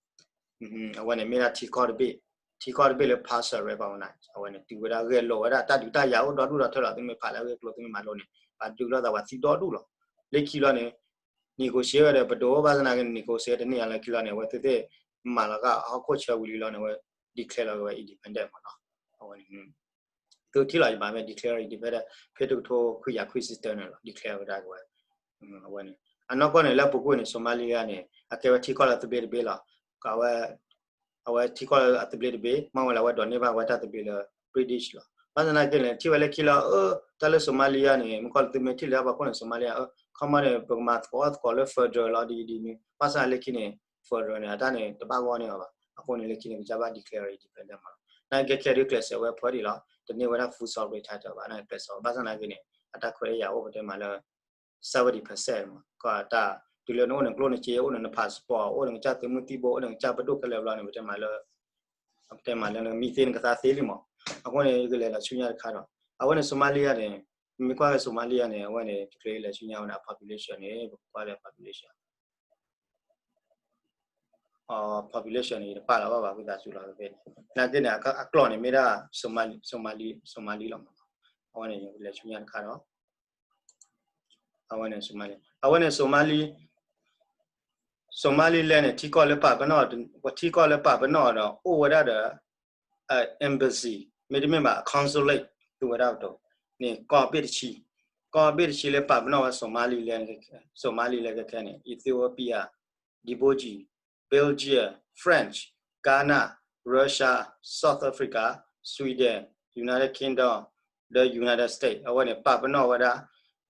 အဝဲန့ၣ်မ့ၢ်ဒၣ်ထံကီၢ်တဘ့ၣ်, ထံကီၢ်တဘ့ၣ်လၢ partial recognize အဝဲန့ၣ် တုၤဝဲဒၣ်ဂဲၤလိာ်ဝဲဒၣ် တၢ်ဒုးတၢ်ယၤအိၣ်ဒီဒူၣ်ဒီထၢလီၤ. သုမ့ၢ်ဖးလၢအဂ့ၢ်အကျိၤ သုမ့ၢ်မၤလိန့ၣ် ပှၤဒုးလိာ်သးပှၤသံဒီဒူၣ်လီၤ. လၢခံလီၤန့ၣ် negotiate ဝဲဒီးပဒိၣ် ဘၣ်ဆၣ်သနာ်က့န့ၣ် negotiate တန့ၢ်အလီၢ်ခံလီၤန့ၣ် အဝဲသ့ၣ်သ့ၣ်မၤလီၤကဟီၣ်ခိၣ်ဆၢဝံၤလံလီၤန့ၣ် အဝဲ declare လီၤက့ၤဝဲ independent မ့ၢ်နီၤ. အဝဲန့ၣ် သုထံၣ်လီၤယဘၣ်မ့ၢ် declare independent ဖဲတကထိခွံကယၤခွံဆံတၢန့ၣ်လီၤ declare ဝဲဒၣ်က့ၤဝဲ အဝဲန့ၣ် အနီၢ်ကီၢ်န့ၣ် လၢအပူၤကွံာ်န့ၣ် Somalia န့ၣ် အကဲဝဲထံကီၢ်လၢသဘျ့တဘ့ၣ်လီၤ. အဝဲ အဝဲထံကီၢ်လၢအသဘျ့တဘ့ၣ် မ့ၢ်ဝဲလၢအဝဲဒိးန့ၢ်ဘၣ်ဝဲတၢ်သဘျ့လၢ British လီၤ. ဘၣ်ဆၣ်သနာ်က့န့ၣ် ထံၣ်ဝဲလၢခံလီၤ အၢ တၢ်လၢ Somalia န့ၣ် မ့ၢ်ကီၢ်လၢသုမ့ၢ်ထံၣ်လၢအပှၤခိၣ်န့ၣ် Somalia အၢ ခီမီန့ၣ် ပကမၤသကိးအီၣ်သကိးလၢ federal လီၤ ဒ်အံၤဒ်နုၤ ဘၣ်ဆၣ်လၢခံန့ၣ် federal န့ၣ် အတၢ်န့ၣ် တဘၣ်ဂီၢ်န့ၢ်အီၤဘၣ်. အဃိန့ၣ် လၢခံန့ၣ် ကစၢ်ဘၣ် declare independent မ့ၢ်နီၤ. နာ်က့ခဲဒုးကျဲးစၢးဝဲဖဲဒံးလီၤ တန့ၢ်ဝဲဒၣ် full sovereign title ဘၣ် နာ်က့ကျဲးစၢး ဘၣ်ဆၣ်သနာ်က့န့ၣ် အတၢ်ခွဲးတၢ်ယာ်အိၣ်ပတဲမးလၢ seventy percent မ့ၢ် ကီၢ်တၢ် တုၤလၢနအိၣ်နကျိၣ်နစ့ အိၣ်န passport အိၣ်နကစၢ်သုးမုၢ်သံၣ်ဘိ အိၣ်နကစၢ်ပဒိၣ်ခဲလၢာ်ဘျီန့ၣ် ပတဲမးလၢ ပတဲမးလၢနမံသ့နကသါသ့လံမး. အဃိန့ၣ် ယကလဲၤလီၤဆူညါတခါဒီး အဝဲန့ၣ် Somalia န့ၣ် မ့ၢ်ကွၢ်လၢ Somalia န့ၣ် အဝဲန့ၣ် တချုးလဲၤဆူညါဝဲန့ၣ် အ population န့ၣ် ပကွၢ်လၢ population အ population န့ၣ် ယတပာ်လီၤဘၣ်ဘၣ် ဝံသးစူၤလီၤဖဲန့ၣ် နာ်က့န့ၣ် အကျိာ်န့ၣ်မ့ၢ်ဒၣ် Somali Somali လီၤမး. အဝဲန့ၣ် ယကလဲၤဆူညါတခါဒီး အဝဲန့ၣ် Somali အဝဲန့ၣ် Somali Somaliland န့ၣ် ထံကီၢ်လၢပာ်ပနီၣ် ထံကီၢ်လၢပာ်ပနီၣ်ဒီး အိၣ်ဝဲဒၣ်ဒီး embassy မ့တမ့ၢ်ဘၣ် consulate သူဝဲဒၣ်ပတီၢ်န့ၣ် ကီၢ်ဘ့ၣ်တဆံ ကီၢ်ဘ့ၣ်တဆံလၢပာ်ပနီၣ်ဝဲ Somaliland Somaliland ခဲခဲန့ၣ် Ethiopia, Djibouti, Belgium, French, Ghana, Russia, South Africa, Sweden, United Kingdom ဒီး United States အဝဲန့ၣ် ပာ်ပနီၣ်ဝဲဒၣ်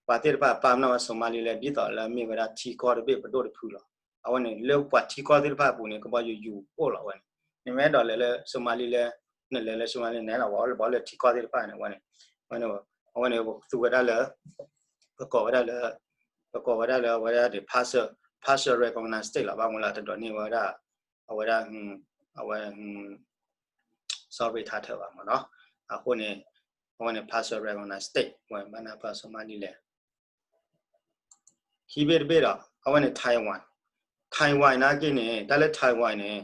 ပှၤသ့ၣ်တဖၣ်ပာ်ပနီၣ်ဝဲ Somaliland ဒ်သိးလၢမ့ၢ်ဝဲဒၣ်ထံကီၢ်တဘ့ၣ်ပဒိၣ်တဖုလီၤ. အဝဲန့ၣ် လၢပှၤထံကီၢ်သ့ၣ်တဖၣ်အပူၤန့ၣ် ကဘီယူၤယူၤအိၣ်လီၤ. အဝဲန့ၣ် နမ့ၢ်အဲၣ်ဒိးလဲၤလၢ Somaliland နလဲၤလၢ Somaliland န့ၣ်လီၤ ဝဲလၢဘီလၢထံကီၢ်သ့ၣ်တဖၣ်န့ၣ် အဝဲန့ၣ် အဝဲန့ၣ် ပသူဝဲဒၣ်လၢ ပကိးဝဲဒၣ်လၢ ပကိးဝဲဒၣ်လၢအဝဲဒၣ်န့ၣ် partial partial recognize state လီၤ. ဘၣ်မနုၤလၢတဒိးန့ၢ်ဝဲဒၣ် အဝဲဒၣ် အဝဲ sovereign title ဘၣ်မ့ၢ်နီၤ. အဃိန့ၣ် အဝဲန့ၣ် partial recognize state ဝဲဘၣ်နၢ်ပၢၢ် Somaliland ခံဘ့ၣ်တဘ့ၣ်ဒီး အဝဲန့ၣ် Taiwan, Taiwan နာ်က့န့ၣ် တၢ်လၢ Taiwan န့ၣ်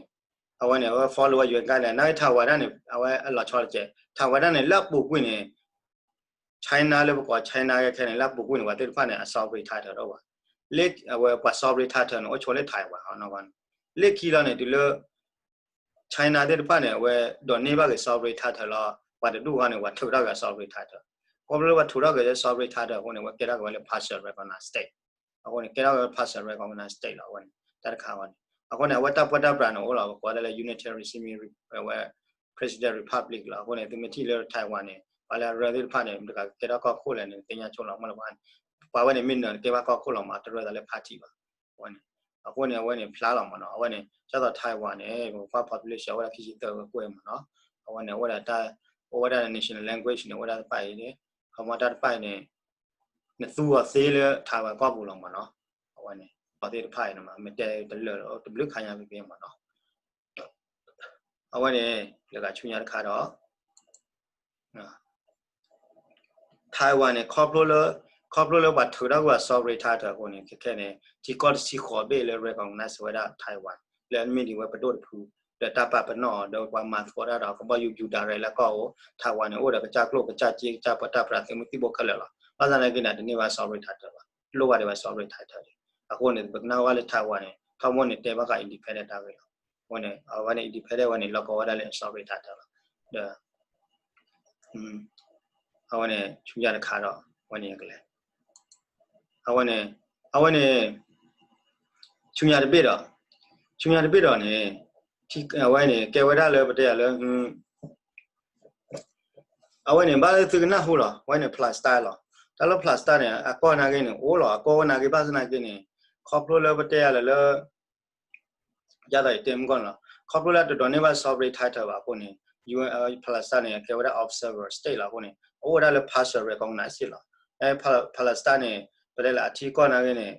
အဝဲန့ၣ် အဝဲ follow ဝဲ UN guideline နာ်က့ Taiwan ဒၣ်န့ၣ် အဝဲအလီၤဆီတကဲး Taiwan ဒၣ်န့ၣ် လၢအပူၤကွံာ်န့ၣ် China လၢပကိး China ခဲခဲန့ၣ် လၢအပူၤကွံာ်န့ၣ် ပှၤသ့ၣ်တဖၣ်န့ၣ် အ sovereign title တအိၣ်ဘၣ်. လၢအဝဲပှၤ sovereign title န့ၣ် အိၣ်ဆိလၢ Taiwan နီၤ. လၢခံလီၤန့ၣ် တုၤလၢ China သ့ၣ်တဖၣ်န့ၣ် အဝဲဒိးန့ၢ်ဘၣ်က့ၤ sovereign title လီၤ. ပှၤတဒူၣ်ဃီန့ၣ် ပှၤထုးထီၣ်က့ၤ sovereign title ခီဖျိလၢပှၤထုးထီၣ်က့ၤလၢ sovereign title အဃိန့ၣ် အဝဲကဲထီၣ်က့ၤဝဲလၢ partial recognize state အဃိန့ၣ် ကဲထီၣ်က့ၤ partial recognize state လီၤ. အဝဲန့ၣ် တၢ်တခါဝဲန့ၣ် အဃိန့ၣ် အဝဲတၢ်ပၢတၢ်ပြးန့ၣ်အိၣ်လီၤ. ပကိးဒၣ်လၢ unitary semi အဝဲ president republic လီၤ. အဃိန့ၣ် သုမ့ၢ်ထံၣ်လၢ Taiwan န့ၣ် ပှၤလၢအရၢသ့ၣ်တဖၣ်န့ၣ် မတၤတဂၤကကဲထီၣ်ကီၢ်ခိၣ်လဲၣ်န့ၣ် သ့ၣ်ညါဆိလီၤ. မ့ၢ်လၢပှၤ ပှၤဝဲန့ၣ် မ့ၢ်နၢၤတကဲဘၣ်ကီၢ်ခိၣ်လီၤမး တရၢသးလၢ party ဘၣ်. အဝဲန့ၣ် အဃိန့ၣ် အဝဲန့ၣ်ဖျါလီၤမးနီၤ. အဝဲန့ၣ် ဒ်သိး Taiwan န့ၣ် ပကကွၢ် population အဝဲဒၣ်ခံဆံသၢကကွဲၢ်မးနီၤ. အဝဲန့ၣ် အိၣ်ဝဲဒၣ်တၢ် အိၣ်ဝဲဒၣ် national language န့ၣ် အိၣ်ဝဲဒၣ်တဖၣ်အံၤန့ၣ် ခီမီတၢ်တဖၣ်အံၤန့ၣ် နသူအီၤသ့လၢ Taiwan ကီၢ်ပူၤလီၤမးနီၤ. သ့ၣ်တဖၣ်အံၤန့ၣ်မး မ့ၢ်တဲတလၢာ်တဘျုးခါညါဖဲဖဲမးနီၤ. အဝဲန့ၣ် လၢဂၤဆူညါတခါဒီး Taiwan န့ၣ် ခီဖျိလၢ ခီဖျိလၢပှၤထုးထီၣ်ကွံာ်အ sovereign title အဃိန့ၣ် ခဲခဲန့ၣ် ထံကီၢ်တဆံဃိးဘ့ၣ်လၢ recognize ဝဲဒၣ် Taiwan လၢအမ့ၢ်ဒံးဝဲပဒိၣ်တဖု ဒီးတၢ်ပာ်ပနီၣ်အီၤ ဒီးပှၤမၤသကိးတၢ်ဒီး ကဘီယူၤယူၤ direct လၢကီၢ်အိၣ် Taiwan န့ၣ် အိၣ်ဒီးကစၢ်ကျိၣ်ကစၢ်စ့ ကစၢ်ပတၢ်ပြးသုးမုၢ်သံၣ်ဘိခဲလၢာ်လီၤ. ဘၣ်ဆၣ်သနာ်က့န့ၣ် တန့ၢ်ဘၣ် sovereign title ဘၣ်, လိၣ်ဘၣ်ဒံးဘၣ် sovereign title န့ၣ်. အဃိန့ၣ် ပကနၣ်ဝဲလၢ Taiwan န့ၣ် ထီဘိန့ၣ်တဲဘၣ်ဃး independent တၢ်ဂ့ၢ်လီၤ. အဃိန့ၣ် အဝဲန့ၣ် independent ဝဲန့ၣ် လီၢ်ကဝီၤဝဲဒၣ်လၢ sovereign title လီၤ. ဒီး အဝဲန့ၣ် ဆူညါတခါဒီး အဝဲန့ၣ်ကလဲၤ အဝဲန့ၣ် အဝဲန့ၣ် ဆူညါတဘ့ၣ်ဒီး ဆူညါတဘ့ၣ်ဒီးန့ၣ် အဝဲန့ၣ် ကဲဝဲဒၣ်လၢပတဲယၤလၢ အဝဲန့ၣ် ဘၣ်လၢသုကနၢ်ဟူလီၤ အဝဲန့ၣ် Palestine လီၤ. တၢ်လၢ Palestine န့ၣ် အကီၢ်နာ်က့န့ၣ် အိၣ်လီၤ အကီၢ်နာ်က့ ဘၣ်ဆၣ်သနာ်က့န့ၣ် ခီဖျိလၢပတဲယၤလၢလၢ ယၤသးယတဲမုၢ်ကီၢ်န့ၣ်လီၤ. ခီဖျိလၢတဒိးန့ၢ်ဘၣ် sovereign title ဘၣ်အဃိန့ၣ် ယူ Palestine န့ၣ် ကဲဝဲဒၣ် observer state လီၤအဃိန့ၣ် အအိၣ်ဝဲဒၣ်လၢ partial recognize လီၤ. Palestine န့ၣ် ပတဲလၢအထံကီၢ်နာ်က့န့ၣ်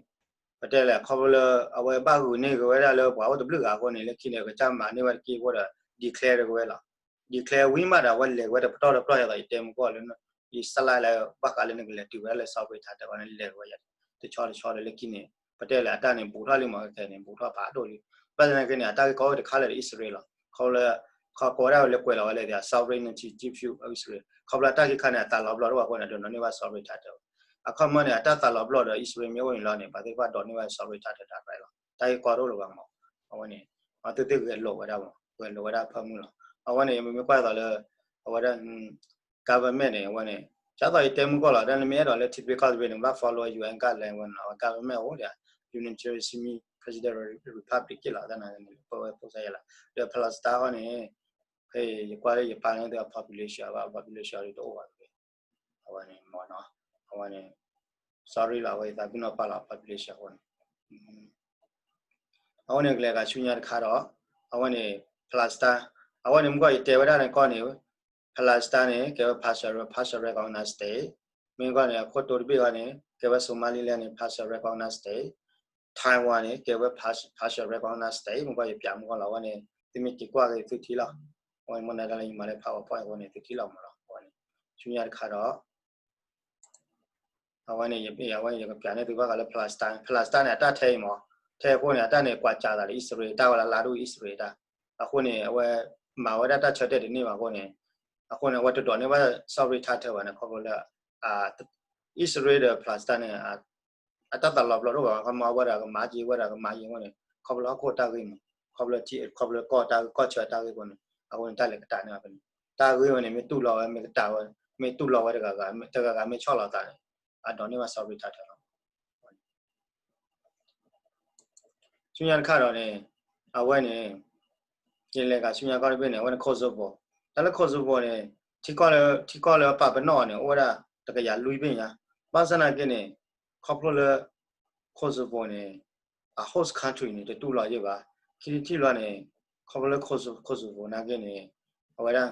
ပတဲလၢခီဖျိလၢ အဝဲဘၣ်ဂုာ်န့ၢ်က့ၤဝဲဒၣ်လၢပှၤအိၣ်တဘျုးဂၤအဃိန့ၣ် လၢခံန့ၣ် ကစၢ်မၤန့ၢ်ဝဲတက့ၢ်အဃိဒီး declare က့ၤဝဲလီၤ. declare ဝံၤမးဒီး အဝဲလဲၤက့ၤဝဲတပတီၢ်တပတီၢ် ယၤသးယတဲမုၢ်ကီၢ်လၢ ယစလါလၢ ဘၣ်ဃးလၢနကလဲၤတုၤဝဲဒၣ်လၢ sovereign title န့ၣ် လဲၤက့ၤဝဲယၤ တဆီတဆီဒီးလၢခံန့ၣ် ပတဲလၢအတၢ်န့ၣ် ဘူးထီၣ်လံမး ခဲခဲန့ၣ် ဘူးထီၣ်ဖးဒိၣ်လံ. ဘၣ်ဆၣ်သနာ်က့န့ၣ် အတၢ်ဂ့ၢ်ကီအိၣ်တခါလၢာ်ဒီး အံၣ်စရ့လးလီၤ. ခီဖျိလၢ ခီကိးဝဲဒၣ်ဝဲလၢကွဲးလီၤဝဲလၢ sovereignty dispute အံၣ်စရ့လး ခီဖျိလၢအတၢ်ဂ့ၢ်ခါန့ၣ် အသးလီၤဘျီတအိၣ်ဘၣ်အဃိန့ၣ် ဒိးန့ၢ်ဘၣ် sovereign title အခီပညီန့ၣ် အတၢ်သးလီၤဘျီဒီး အံၣ်စရ့လးမ့ၢ်အိၣ်န့ၣ်လီၤန့ၣ် ပှၤသ့ၣ်တဖၣ်ဒိးန့ၢ်ဘၣ် sovereign title တၢ်ရဲၣ်လီၤ. တၢ်ဂ့ၢ်ကီတအိၣ်လၢၤဘၣ်မး အဝဲန့ၣ် အသုသ့ၣ်ဂဲၤလိာ်ဝဲဒၣ်မး ဂဲၤလိာ်ဝဲဒၣ်ဖၢမုၢ်လီၤ. အဝဲန့ၣ် မ့မ့ၢ်ကွၢ်သိးလၢ အဝဲဒၣ် government န့ၣ် အဝဲန့ၣ် ဒ်သိးယတဲမုၢ်ကီၢ်လီၤ တၢ်နမ့ၢ်အဲၣ်ဒိးလၢထံသဘျ့ကီၢ်သဘျ့န့ၣ် ဘၣ် follow UN guideline ဝဲန့ၣ်လီၤ. အဝဲ government အိၣ်ဒီး unitary semi presidential republic က့လီၤ တၢ်န့ၣ် ပဝဲဖိစါယဲလီၤ. ဒီး Palestine အီၤန့ၣ် ဖဲယကွၢ်လၢယပာ်န့ၢ်သု population ဘၣ် population ဒ်တအိၣ်ဘၣ်တဂ့ၤ အဝဲန့ၣ်မ့ၢ်နီၤ အဝဲန့ၣ် sorry လီၤ အဝဲယသးပ့ၤနီၣ်ပာ်လီၤ population အဃိန့ၣ် အဝဲန့ၣ်ကလဲၤဂၤဆူညါတခါဒီး အဝဲန့ၣ် Palestine အဝဲန့ၣ်မ့ၢ်ကီၢ်ယတဲဝဲဒၣ်န့ၣ်ကီၢ်န့ၣ် Palestine န့ၣ် ကဲဝဲ partial partial recognize state မ့ၢ်ကီၢ်န့ၣ် အခိၣ်တိတဘ့ၣ်အီၤန့ၣ် ကဲဝဲ Somaliland န့ၣ် partial recognize state Taiwan န့ၣ် ကဲဝဲ partial recognize state မ့ၢ်ကီၢ်ယပျးမ့ၢ်ကီၢ်လီၤ အဝဲန့ၣ် သုမ့ၢ်က့ၤကွၢ်က့ၤသုထံလီၤ အဝဲမ့ၢ်နၤတၢ်လၢယမၤလၢ PowerPoint အဃိန့ၣ် သုထံလီၤမးလီၤ အဝဲန့ၣ် ဆူညါတခါဒီး အဝဲန့ၣ် ယ အဝဲန့ၣ် ယကပျးန့ၢ်သုဘၣ်ဃးလၢ Palestine Palestine န့ၣ် အတၢ်ထဲအံၤမး ထဲအဃိန့ၣ် အတၢ်န့ၣ် ကွၢ်စးသးလၢအံၣ်စရ့လး တၢ်ဝဲလၢလါဒိၣ်အံၣ်စရ့လးတၢ် အဃိန့ၣ် အဝဲ မၤဝဲဒၣ်တၢ်ဆၢတဲာ်တန့ၢ်ဘၣ်အဃိန့ၣ် အဃိန့ၣ် အဝဲတဒိးန့ၢ်ဘၣ် sovereign title ဘၣ်န့ၣ် ခီဖျိလၢ အံၣ်စရ့လးဒီး Palestine န့ၣ် အတၢ်သးလီၤဘျီတအိၣ်ဘၣ် ခီမီအဝဲဒၣ်ကမၤက့ၤဝဲဒၣ်ကမၤယံၤအဃိန့ၣ် ခီဖျိဟီၣ်ခိၣ်တၢ်ဂ့ၢ်မး ခီဖျိ ခီဖျိကီၢ်တၢ်ဂ့ၢ် ကီၢ်ဆၢတၢ်ဂ့ၢ်အဃိန့ၣ် အဃိန့ၣ် တၢ်လဲၤကတၢၢ်န့ၢ်ဘၣ်ဖဲန့ၣ် တၢ်ဂ့ၢ်ဝဲန့ၣ် မ့ၢ်တူၢ်လိာ်ဝဲ မ့ၢ်ကတၢၢ်ဝဲ မ့ၢ်တူၢ်လိာ်ဝဲတဂၤဂၤ တဂၤဂၤမ့ၢ်ဆီၣ်လီၤသးန့ၣ် အဒိးန့ၢ်ဘၣ် sovereign title လီၤ ဆူညါတခါဒီးန့ၣ် အဝဲန့ၣ် ယလဲၤဂၤဆူညါကီၢ်တဘ့ၣ်န့ၣ် အဝဲန့ၣ် Kosovo တၢ်လၢ Kosovo န့ၣ် ထံကီၢ်လၢ ထံကီၢ်လၢပာ်ပနီၣ်အီၤန့ၣ် အိၣ်ဝဲဒၣ်တကယၤလွံၢ်ဘ့ၣ်ညါ ဘၣ်ဆၣ်သနာ်က့န့ၣ် ခီဖျိလၢ Kosovo န့ၣ် အ host country န့ၣ် တတူၢ်လိာ်ယဲၢ်ဘၣ် ခံထံၣ်တထံၣ်လီၤန့ၣ် ခီဖျိလၢ Kosovo နာ်က့န့ၣ် အဝဲဒၣ်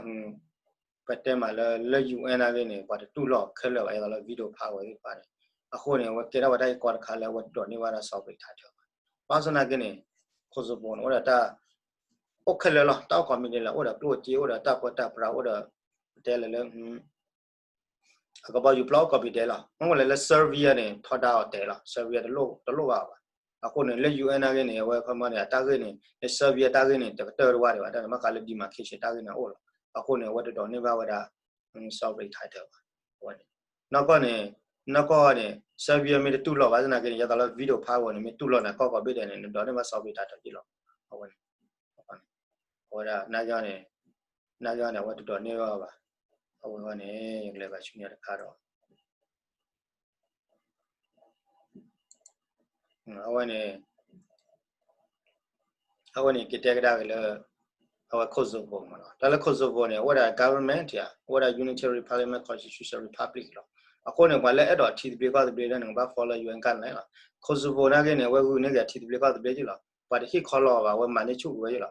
ပတဲမးလၢ လၢ UN နာ်က့န့ၣ် ပှၤတတူၢ်လိာ်ခဲလၢာ်ဘၣ် အသိးလၢ veto power သ့ၣ်တဖၣ်န့ၣ် အဃိန့ၣ် အဝဲကဲထီၣ်ဝဲဒၣ်ယကီၢ်တခါလၢအဝဲတဒိးန့ၢ်ဘၣ်ဒၣ် sovereign title ဘၣ် ဘၣ်ဆၣ်သနာ်က့န့ၣ် Kosovo န့ၣ် အိၣ်ဒီးတၢ် အိၣ်ခဲလၢာ်လီၤ တၢ်အိၣ်ကိးမံၤဒဲးလီၤ အိၣ်ဒီးကျိၣ်စ့ အိၣ်ဒီးတၢ်ပၢတၢ်ပြး အိၣ်ဒီး ပတဲလၢလၢ အကဘီယူၤပျီအိၣ်ကိးမံၤဒဲးလီၤ မ့ၢ်ဝဲလဲၣ်လၢ Serbia န့ၣ် ထီဒါအီၤတဲာ်လီၤ Serbia တလိၣ်ဘၣ်ဘၣ် အဃိန့ၣ် လၢ UN နာ်က့န့ၣ် အဝဲခီမီန့ၣ် အတၢ်ဂ့ၢ်န့ၣ် လၢ Serbia တၢ်ဂ့ၢ်န့ၣ် တကတၢၢ်တဝၢ်ဒံးဘၣ် တၢ်န့ၣ်ဘၣ်ဃးလၢ demarcation တၢ်ဂ့ၢ်န့ၣ်အိၣ်လီၤ အဃိန့ၣ် အဝဲတဒိးန့ၢ်ဘၣ်ဝဲဒၣ် sovereign title ဘၣ် အဝဲန့ၣ် နီၢ်ကီၢ်န့ၣ် နီၢ်ကီၢ်န့ၣ် Serbia မ့ၢ်တတူၢ်လိာ်ဘၣ်သနာ်က့န့ၣ် ယသးလၢ veto power န့ၣ် မ့ၢ်တူၢ်လိာ်န့ၣ် ကီၢ်ကိးဘ့ၣ်ဒဲးန့ၣ် နဒိးန့ၢ်ဘၣ် sovereign title က့လီၤ အဝဲန့ၣ် အဝဲဒၣ် နာ်က့န့ၣ် နာ်က့န့ၣ် အဝဲတဒိးန့ၢ်ဘၣ်ဘၣ် အဝဲန့ၣ် ယကလဲၤဘၣ်ဆူညါတခါဒီး အဝဲန့ၣ် အဝဲန့ၣ် ကတဲကဒါက့ၤလၢ အဝဲ Kosovo မးလီၤ တၢ်လၢ Kosovo န့ၣ် အိၣ်ဝဲဒၣ် government ဧါ အိၣ်ဝဲဒၣ် unitary parliament constitution republic လီၤ အဃိန့ၣ် ပှၤလၢအဲၣ်ဒိးထံသဘျ့ကီၢ်သဘျ့လၢန့ၣ် ကဘၣ် follow UN guideline လီၤ Kosovo နာ်က့န့ၣ် အဝဲဂုာ်န့ၢ်က့ၤထံသဘျ့ကီၢ်သဘျ့က့လီၤ ပှၤတဟ့ၣ်ခီလီၤဘၣ် အဝဲမၤန့ၢ်ဆူၣ်က့ၤဝဲက့လီၤ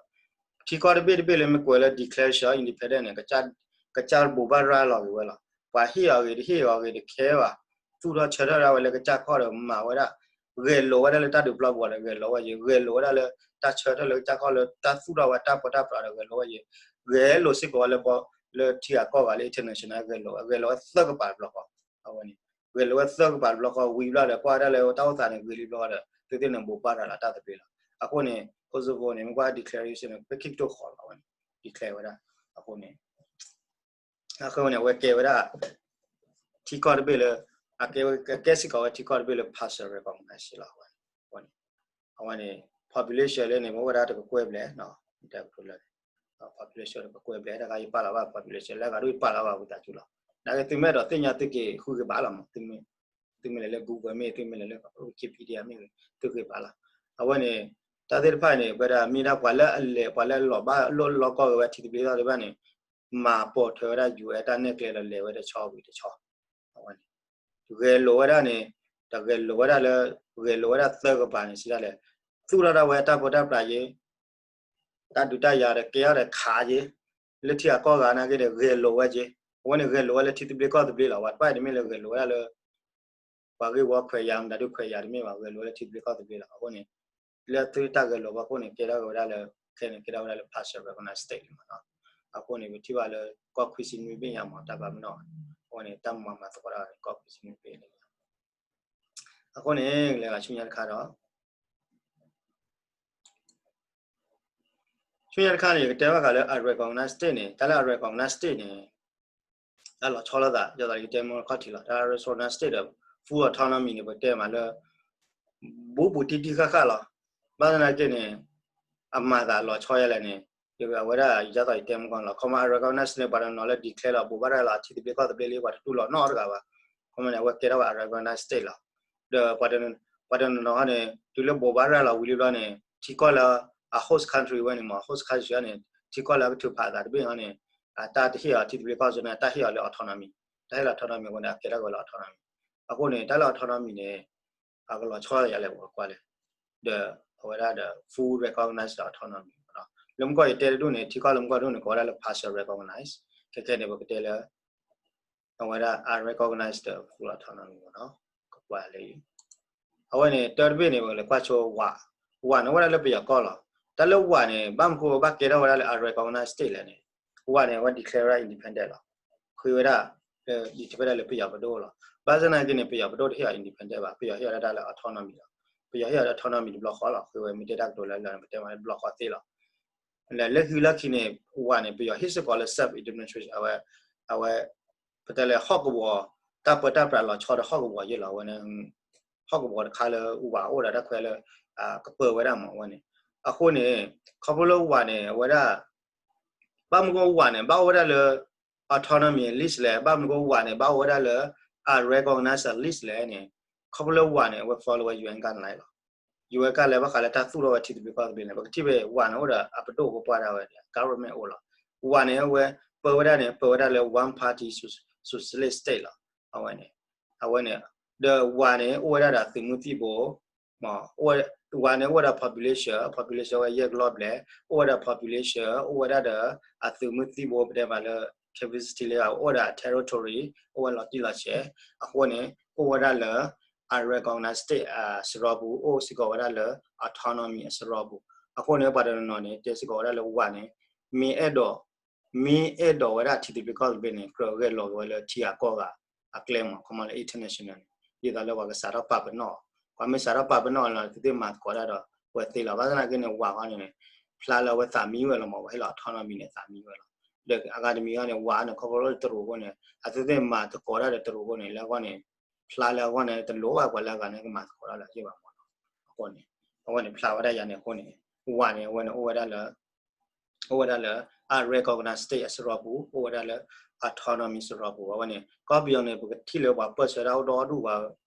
ထံကီၢ်တဘ့ၣ်တဘ့ၣ်လၢမ့ၢ်ကွဲးလၢ declaration independent န့ၣ် ကစၢ်ဘိးဘၣ်ရၤလီၤက့ၤဝဲလီၤ ပှၤဟ့ၣ်အီၤဂ့ၤ တဟ့ၣ်အီၤဂ့ၤ တခဲဘၣ် သူၣ်ထီၣ်ဆၢထီၣ်ဒၣ်ဝဲလၢကစၢ်ကီၢ်ဒီးမၤဝဲဒၣ် ဂဲၤလိာ်ဝဲဒၣ်လၢတၢ်ဒုးပျီပူၤဒီး ဂဲၤလိာ်ဝဲယဲၤ, ဂဲၤလိာ်ဝဲဒၣ်လၢတၢ်ဆၢထၢၣ်လၢကစၢ်ခီၣ်လၢတၢ်သူၣ်ထီၣ်ဝဲတၢ်ပၢတၢ်ပြးဒီး ဂဲၤလိာ်ဝဲယဲၤ, ဂဲၤလိာ်စ့ၢ်ကီးဝဲလၢ လၢထံဂၤကီၢ်ဂၤလၢ international ဂဲၤလိာ်ဝဲ, ဂဲၤလိာ်ဝဲသၢကပၤတဘျီဃီ, အဝဲန့ၣ် ဂဲၤလိာ်ဝဲသၢကပၤတဘျီဃီ ဝံၤဘျီဒီး ကွၢ်ဝဲဒၣ်လၢတၢ်အိၣ်သးန့ၣ် ဂ့ၤလံဘျီဃီဒီး သုသ့ၣ်န့ၣ် ဘိးဘၣ်ရၤလီၤတၢ်သဘျ့လီၤ. အဃိန့ၣ် Kosovo န့ၣ် မ့ၢ်ကွၢ် declaration န့ၣ် ဖဲခံကထိဃီလီၤ အဝဲန့ၣ် declare ဝဲဒၣ်, အဃိန့ၣ် အဃိန့ၣ် အဝဲကဲဝဲဒၣ် ထံကီၢ်တဘ့ၣ်လၢ အကဲ အကဲစ့ၢ်ကီးဝဲထံကီၢ်တဘ့ၣ်လၢ partial recognition လီၤ အဝဲန့ၣ်, အဝဲန့ၣ် population လၢန့ၣ် မ့ၢ်ဝဲဒၣ်တကကွဲၢ်ဘျဲၣ်နီၤ, တဲကထိလၢ population တကကွဲၢ်ဘျဲၣ် တဂၤယပာ်လီၤဘၣ် population လၢအဂၤဒ်ယပာ်လီၤဘၣ်ဝံသးစူၤလီၤ. နာ်က့သုမ့ၢ်အဲၣ်ဒိးသ့ၣ်ညါသုက့ၤဃုက့ၤဘၣ်လီၤမး, သုမ့ၢ်လဲၤလၢ Google မ့ၢ် သုမ့ၢ်လဲၤလၢ Wikipedia မ့ၢ် သုက့ၤဘၣ်လီၤ. အဝဲန့ၣ် တၢ်သ့ၣ်တဖၣ်န့ၣ် ပဝဲဒၣ်မ့ၢ်ဒၣ်ပှၤလၢအလဲၤ ပှၤလၢအလီၤဘၣ်လိၣ်လီၢ်ကီၢ်ဂ့ၤဝဲထံသဘျ့ကီၢ်သဘျ့ဘၣ်န့ၣ် မၤပိာ်ထွဲဝဲဒၣ် ယူၤအဲၣ် တၢ်နဲၣ်ကျဲလီၤ လဲၤဝဲတဆီဝံၤတဆီ, အဝဲန့ၣ် ဂဲၤလိာ်ဝဲဒၣ်န့ၣ် တဂဲၤလိာ်ဝဲဒၣ်လၢ ဂဲၤလိာ်ဝဲဒၣ်သၢကပၤန့ၣ် စံးဒၣ်လဲၣ်, သူၣ်ထီၣ်ဒၣ်ဝဲတၢ်ပၢတၢ်ပြးယ့ တၢ်ဒုးတၢ်ယၤဒီး ကဲထီၣ်ဒီးခးယ့ လၢထံဂၤကီၢ်ဂၤနာ်က့ဒီး ဂဲၤလိာ်ဝဲက့, အဝဲန့ၣ်ဂဲၤလိာ်ဝဲလၢထံသဘျ့ကီၢ်သဘျ့လီၤ. ပှၤတဖၣ်အံၤတမ့ၢ်လၢဂဲၤလိာ်ဝဲဒၣ်လၢ ပှၤဂ့ၢ်ဝီခွဲးယာ် မတၤဒုးခွဲးယာ်တမ့ၢ်ဘၣ်, ဂဲၤလိာ်ဝဲလၢထံသဘျ့ကီၢ်သဘျ့လီၤ. အဃိန့ၣ် လၢသုတၢ်ဂဲၤလိာ်ဘၣ်အဃိန့ၣ် ကဲထီၣ်က့ၤဝဲဒၣ်လၢ ခဲန့ၣ်ကဲထီၣ်ဝဲဒၣ်လၢ partial recognize state လံမးနီၤ. အဃိန့ၣ် ပထံၣ်ဘၣ်လၢကီၢ်ခွံဆံနွံဘ့ၣ်ညါမး တၢ်ပာ်ပနီၣ်, အဃိန့ၣ် တၢ်မၤမၤသကိးတၢ်န့ၣ် ကီၢ်ခွံဆံနွံဘ့ၣ်လံ. အဃိန့ၣ် လဲၤဂၤဆူညါတခါဒီး ဆူညါတခါန့ၣ် ယကတဲဘၣ်ဃးလၢ unrecognized state န့ၣ် တၢ်လၢ unrecognized state န့ၣ် တၢ်လီၤဆီလိာ်သး ယသးယကတဲမ့ၢ်ခီၣ်ထံးလီၤ. တၢ်လၢ unrecognized state ဒီး full autonomy န့ၣ် ပကတဲမးလၢ ဘူးဘူးတံၢ်တံၢ်ဃၣ်ဃၣ်လီၤ. ဘၣ်ဆၣ်သနာ်က့န့ၣ် အမၤသးလီၤဆီယဲလဲၣ်န့ၣ် ယဝဲဒၣ်ယသးယတဲမ့ၢ်ကီၢ်လီၤ. ခီမး unrecognized န့ၣ် ပှၤတနီၤလၢ declare လီၤ ဘိးဘၣ်ရၤလီၤ ထံသဘျ့ကီၢ်သဘျ့လံ ပှၤတတူၢ်လိာ်နီတဂၤဘၣ်. ခီမးန့ၣ် အဝဲကဲထီၣ်ဝဲ unrecognized state လီၤ. ဒီး ပှၤတနီၤနီၤန့ၣ် တုၤလၢဘိးဘၣ်ရၤလီၤဝံၤလံဘျီန့ၣ် ထံကီၢ်လၢ အ host country ဝဲန့ၣ်မး host country န့ၣ် ထံကီၢ်လၢအကထုးဖးအသးတဘ့ၣ်န့ၣ် အတၢ်တဟ့ၣ်အီၤထံသဘျ့ကီၢ်သဘျ့န့ၣ် တၢ်ဟ့ၣ်အီၤလၢ autonomy, တၢ်ဟ့ၣ်လီၤ autonomy အဃိန့ၣ် အကဲထီၣ်ဝဲလၢ autonomy. အဃိန့ၣ် တၢ်လၢ autonomy န့ၣ် အကလီၤဆီယဲလဲၣ် ပကကွၢ်လဲၣ် ဒီးအဝဲဒၣ်ဒီး full recognize ဒီး autonomy လၢမုၢ်ကီၢ်ယတဲတဒူၣ်န့ၣ် ထံကီၢ်လၢမုၢ်ကီၢ်တဒူၣ်န့ၣ် ကိးဝဲဒၣ်လၢ partial recognize, ခဲခဲန့ၣ် ပကတဲလၢ အဝဲဒၣ် unrecognized full autonomy မးနီၤ. ကကွၢ်လၢ အဝဲန့ၣ် တၢ်တဘ့ၣ်န့ၣ် ပကလဲၤကွၢ်ဆိဝး, ဝးန့ၣ်အိၣ်ဝဲဒၣ်လၢပယီၤကီၢ်လီၤ. တၢ်လၢဝးန့ၣ် ဘၣ်မနုၤဃိဘၣ်ကဲထီၣ်ဝဲဒၣ်လၢ unrecognized state လဲၣ်န့ၣ်, ဝးန့ၣ် အဝဲ declare independent လီၤ. ဃ့ဝဲဒၣ် independent လၢပယီၤပဒိၣ်လီၤ. ဘၣ်ဆၣ်သနာ်က့န့ၣ် ပယီၤပဒိၣ်တဟ့ၣ်အီၤ independent ဘၣ်, ပယီၤဟ့ၣ်အီၤဒၣ်တၢ်လၢ autonomy လီၤ. ပယီၤဟ့ၣ်အီၤ autonomy တဘျီဃီလီၤ. ဃ့ဝဲမ့ၢ်တဲတၢ်ကတိၤလၢလၢန့ၣ် ပတဲမ့ၢ်တဘျီဃီသ့လီၤ. လၢလၢခံလၢခံန့ၣ် ဝးန့ၣ် ပယီၤဟ့ၣ်စ့ၢ်ကီးလၢ self administration အဝဲ အဝဲ ပတဲလၢဟီၣ်ကဝီၤ တၢ်ပၢတၢ်ပြးလီၤဆီဒီးဟီၣ်ကဝီၤယဲလီၤ. အဝဲန့ၣ် ဟီၣ်ကဝီၤတခါလၢဝးအိၣ်ဒီးတၢ်ခွဲးလၢ ကပၢဝဲဒၣ်မး အဝဲန့ၣ်. အဃိန့ၣ် ခီဖျိလၢဝးန့ၣ် အဝဲဒၣ် ဘၣ်မနုၤဃိဝးန့ၣ် ဘၣ်အိၣ်ဝဲဒၣ်လၢ autonomy list လဲၣ်, ဘၣ်မနုၤဃိဝးန့ၣ် ဘၣ်အိၣ်ဝဲဒၣ်လၢ unrecognized list လဲၣ်န့ၣ် ခီဖျိလၢဝးန့ၣ် အဝဲ follow ဝဲ UN guideline လီၤ. UN guideline ဘၣ်ဃးလၢတၢ်သူၣ်ထီၣ်ဝဲထံသဘျ့ကီၢ်သဘျ့န့ၣ် ပကထံၣ်ဖဲဝးန့ၣ်အိၣ်ဒီးအပဒိၣ်ကပှၢ်ဒၣ်ဝဲ government အိၣ်လီၤ. ဝးန့ၣ် အဝဲပၢဝဲဒၣ်န့ၣ် ပၢဝဲဒၣ်လၢ one party socialist state လီၤ. အဝဲန့ၣ် အဝဲန့ၣ် ဒီးဝးန့ၣ် အိၣ်ဝဲဒၣ်ဒီးအသုးမုၢ်သံၣ်ဘိ ဝးန့ၣ် အိၣ်ဝဲဒၣ် population, population ဝဲယဲၢ်ကလီၢ်ဘျဲၣ်, အိၣ်ဝဲဒၣ် population, အိၣ်ဝဲဒၣ်ဒီး အသုးမုၢ်သံၣ်ဘိ ပတဲမးလၢ capacity လၢ အိၣ်ဝဲဒၣ် territory, အိၣ်ဝဲလီၤတံၢ်လီၤဆဲး, အဃိန့ၣ် အိၣ်ဝဲဒၣ်လၢ unrecognized state အစရီပူၤ, အိၣ်စ့ၢ်ကီးဝဲဒၣ်လၢ autonomy အစရီပူၤ. အဃိန့ၣ် ပှၤတနီၤနီၤန့ၣ် တဲစ့ၢ်ကီးဝဲဒၣ်လၢဝးန့ၣ် မ့ၢ်အဲၣ်ဒိး မ့ၢ်အဲၣ်ဒိးဝဲဒၣ်ထံသဘျ့ကီၢ်သဘျ့န့ၣ် ကြၢးဂဲၤလိာ်က့ၤဝဲလၢထံဂၤကီၢ်ဂၤအကျဲမး, ခီမးလၢ international န့ၣ် ဒ်သိးလၢပှၤကစးထီၣ်ပာ်ပနီၣ်အီၤ, ပှၤမ့ၢ်စးထီၣ်ပာ်ပနီၣ်အီၤလီၤ သုသ့ၣ်မၤသကိးတၢ်ဒီး ပှၤသ့လီၤ. ဘၣ်ဆၣ်သနာ်က့န့ၣ် ဝးဃီန့ၣ်န့ၣ် ဖျါလၢအဝဲသးမံဝဲလီၤမး, ပှၤဟ့ၣ်လီၤ autonomy န့ၣ် သးမံဝဲလီၤ. ဒီးအဂၤတမံၤဃီန့ၣ် ဝးန့ၣ် ခီဖျိလၢတရူးအဃိန့ၣ် အသုသ့ၣ်မၤသကိးတၢ်ဒီးတရူးအဃိန့ၣ် လၢအဂီၢ်န့ၣ် ဖျါလၢအဂီၢ်န့ၣ် တလိၣ်ဘၣ်ပှၤလၢအဂၤန့ၣ်ကမၤသကိးတၢ်လၢအဂီၢ်ဘၣ်မးနီၤ. အဃိန့ၣ် အဝဲန့ၣ်ဖျါဝဲဒၣ်ယၤန့ၣ်အဃိန့ၣ် ဝးန့ၣ် အဝဲန့ၣ်အိၣ်ဝဲဒၣ်လၢ အိၣ်ဝဲဒၣ်လၢ unrecognized state အစရီပူၤ, အိၣ်ဝဲဒၣ်လၢ autonomy စရီပူၤ. အဝဲန့ၣ် ကီၢ်ပယီၤန့ၣ် ပကထံၣ်လၢပှၤပၢၢ်ဆၢတၢ်အိၣ်ဒီဒူၣ်ဝဲ